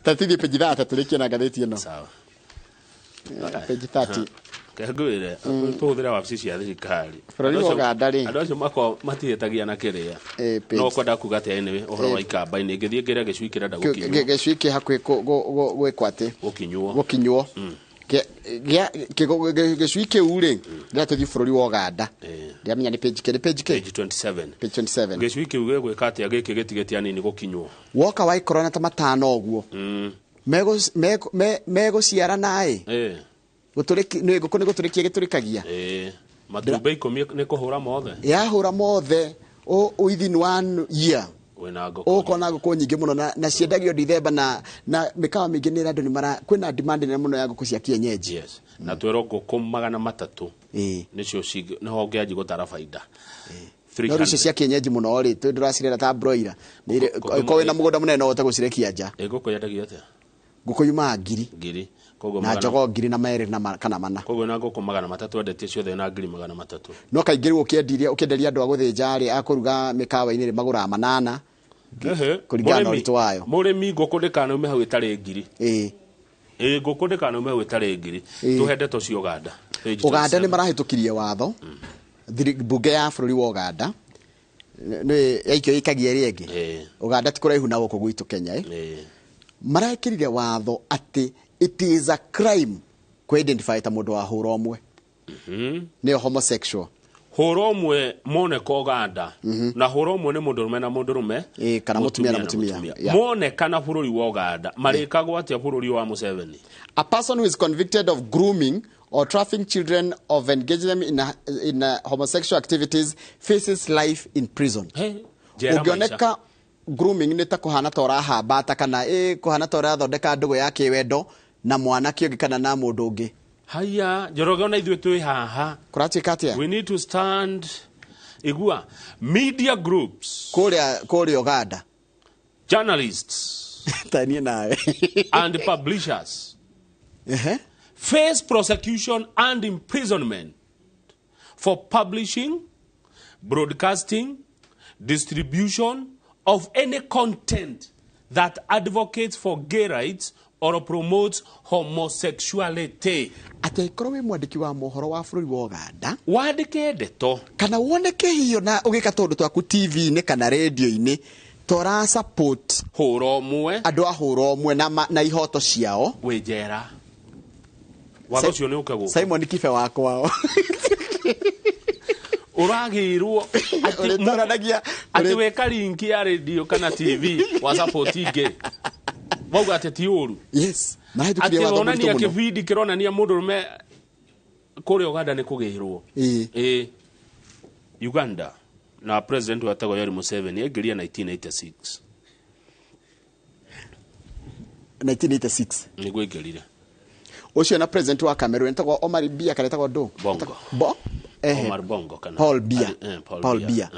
Ta tithie page 30 tũrĩkie na ngathĩti ĩno. Sawa. Page 30. Ngwĩre tũhũthĩre wabici cia thirikari. Bũrũri wa Ũganda rĩ. Andũ acio makoragwo matihĩtagia na kĩrĩa. Page. No kwenda kuga atĩa anyway ũhoro wa ikamba-inĩ ngĩthiĩ ngĩre gĩcui kĩrenda gũkinywo. Gĩcui kĩ hakuhĩ gwĩkwo atĩ Gũkinywo. Gũkinywo. Gĩcui kĩu rĩ, rĩrĩa tũthiĩ bũrũri wa Ũganda, ndiramenya nĩ page kĩ, nĩ page kĩ? Page 27. Page 27. Gĩcui kĩu gĩgwĩka atĩa gĩkĩ gĩtigĩte anini gũkinywo? Woka waikorana ta matano ũguo, megũciarana ĩ, nĩ ngũkũ nĩ gũtũrĩkia gĩtũrĩkagia. Matumbĩ 10 nĩ kũhũra mothe. Yahũra mothe within 1 year. Wĩna ngũkũ. Ũkona ngũkũ nyingĩ mũno na ciendagio Dithemba na mĩkawa mĩingĩ nĩ andũ nĩ mara kwĩna demand nene mũno ya ngũkũ cia kienyeji. Yes. Na twĩrwo ngũkũ 300 nĩcio nĩho ũngĩanjia gũtara baida. No rĩu icio cia kienyeji mũno rĩ, twĩ ndũracirera ta broiler. Korwo wĩna mũgũnda mũnene no ũhote gũcirekia nja. Ngũkũ yendagio atĩa? Ngũkũ yumaga 1,000. 1,000. Koguo Na jogoo 2,000 na 2 na kana 4. Koguo na ngũkũ 300 endetie ciothe na 300,000. No kaingĩ rĩu ũkĩenderia andũ a gũthĩnja rĩ, a kũruga mĩkawa-inĩ rĩ, magũraga 8 kũringana na ũritũ wayo. Mũrĩmi ngũkũ ndĩkanaume hau ĩtarĩ 1,000. Ngũkũ ndĩkanaume hau ĩtarĩ 1,000. Tũhe ndeto cia Ũganda. Ũganda nĩ marahĩtũkirie watho, mbunge ya bũrũri wa Ũganda nĩ yaikio ĩikagia ĩrĩa ĩngĩ. Ũganda ti kũraihu na gũkũ gwitũ Kenya. Marekĩrire watho atĩ it is a crime kũ-identify ta mũndũ wa hũra ũmwe. Nĩyo homosexual. Hũra ũmwe moneka Ũganda. Na hũra ũmwe nĩ mũndũrũme na mũndũrũme. Kana mũtumia na mũtumia. Monekana bũrũri wa Ũganda. Marĩkagwo atĩa bũrũri wa Museveni? A person who is convicted of grooming or trafficking children of engaging them in homosexual activities faces life in prison. Ũngĩoneka grooming nĩ ta kũhana ta ũrahambata kana kũhana ta ũrathondeka ndũgũ ya kĩwendo na mwanake ũngĩ kana na mũndũ ũngĩ. Haya, Njoroge ona ithuĩ twĩ haha. Kũratuĩka atĩa? We need to stand. Igua, media groups. Kũrĩa Ũganda. Journalists. Ta niĩ nawe. And publishers. Face prosecution and imprisonment for publishing, broadcasting, distribution of any content that advocates for gay rights or promotes homosexuality. Atĩ korwo wĩ mwandĩki wa mohoro wa bũrũri wa Ũganda, wandĩke ndeto kana woneke hiyo na ũgĩka tũndũ twaku TV-inĩ kana radio-inĩ tora support hũra ũmwe, andũ a hũra ũmwe na ihoto ciao, wĩ njera. Watho ũcio nĩ ũke gũkũ. Simon Kibe wakwa Ũragĩrwo atĩ weka linki ya radio kana TV wa support ingĩ. Mauga atĩ ti ũru. Yes. Mahĩtũkirie watho mũritũ Atĩ mũno. kĩbindi kĩronania mũndũrũme kũrĩa Ũganda nĩ kũgĩrwo. Uganda na president wetagwo Yoweri Museveni aingĩrire 1986. 1986. Nĩguo aingĩrire. Ũcio na president wa Cameroon etagwo Omar Biya kana etagwo ndũ? Bongo. Bo? Omar Bongo kana Paul Biya. Paul Biya.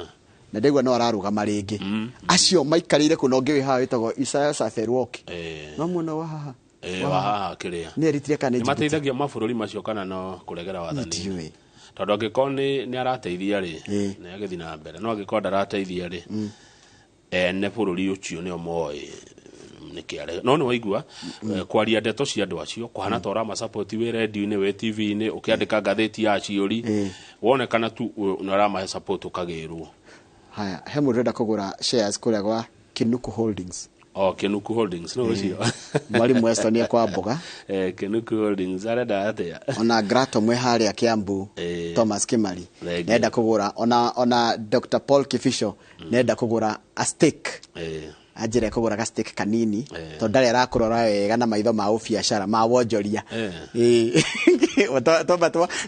Na ndegwa no ararũgama rĩngĩ. Acio maikarĩire kũna ũngĩ wĩ haha wĩtagwo Isaiah Afwerki. No mwena wa haha. Wa haha kĩrĩa. Nĩ Eritrea kana nĩ Djibouti? Nĩmateithagia mabũrũri macio kana no kũregera wathani. Ndiũĩ. Tondũ angĩkorwo nĩ arateithia rĩ, nĩ agĩthiĩ na mbere. No angĩkorwo ndarateithia rĩ, ene bũrũri ũcio nĩo moĩ nĩkĩ arega. No nĩ waigua kwaria ndeto cia andũ acio kũhana ta ũramasupport wĩ radio-inĩ, wĩ TV-inĩ, ũkĩandĩka ngathĩti ya ciũri, wonekana tu nĩ ũramahe support ũkagĩrwo. Haya, he mũndũ ũrenda kũgũra shares kũrĩa gwa Kinuku Holdings. Oh, Kinuku Holdings, no ũcio. Mwalimu Weston ekwa mboga. Kinuku Holdings arenda atĩa? Ona Grato mwe harĩa Kiambu, Thomas Kimari nenda kũgũra, ona Dr. Paul Kifisho nenda kũgũra a stake. Anjĩre kũgũra ga stake kanini tondũ ndarĩ arakũrora wega na maitho ma ũbiacara ma wonjoria.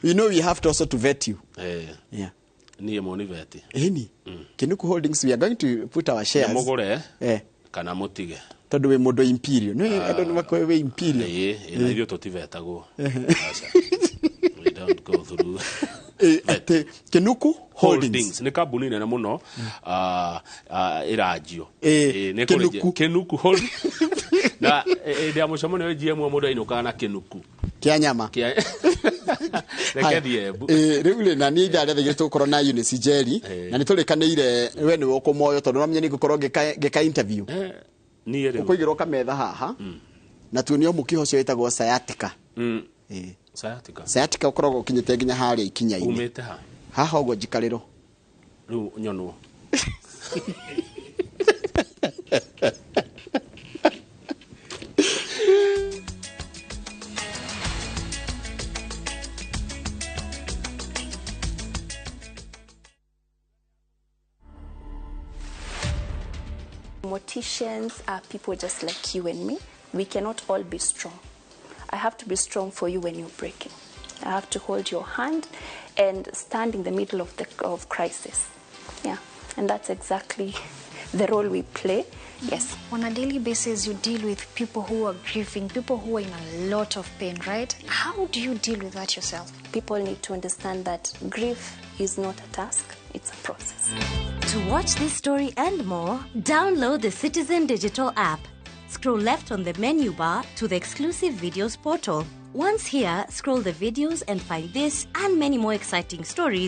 You know we have to also to vet you. Yeah. Niĩ moni veti. Ĩni. Kinuku Holdings, we are going to put our shares. Mũgũre kana mũtige. Tondũ wĩ mũndũ imperial. Nĩ andũ nĩ makoe wĩ imperial. Na ithuĩ tũtivetagwo. We don't go through. Atĩ Kinuku Holdings nĩ kambuni nene mũno ĩranjio. Nĩ kũrĩ Kinuku Holdings. Na hĩndĩ ya mũcemanio wa GM mũndũ ainũkaga na kĩnuku kĩa nyama. Reke thiĩ Embu. Rĩu rĩ, na niĩ ithaa rĩothe igĩrĩ tũgũkorwo na Eunice Njeri, na nĩ tũrĩkanĩire we nĩwe ũkũmoyo tondũ no menye nĩ ngũkorwo ngĩka interview. Niĩ rĩu ũkũigĩrwo kametha haha na tuonio mũkiho ũcio wĩtagwo sciatica. Sciatica. Sciatica ũkoragwo ũkinyĩte nginya harĩa ikinya-inĩ. Umĩte ha? Haha ũguo njikarĩro. Rĩu nyonwo. Morticians are people just like you and me. We cannot all be strong. I have to be strong for you when you're breaking. I have to hold your hand and stand in the middle of the of crisis. Yeah, and that's exactly the role we play. Yes. On a daily basis, you deal with people who are grieving, people who are in a lot of pain, right? How do you deal with that yourself? People need to understand that grief is not a task, it's a process. To watch this story and more, download the Citizen Digital app. Scroll left on the menu bar to the exclusive videos portal. Once here, scroll the videos and find this and many more exciting stories.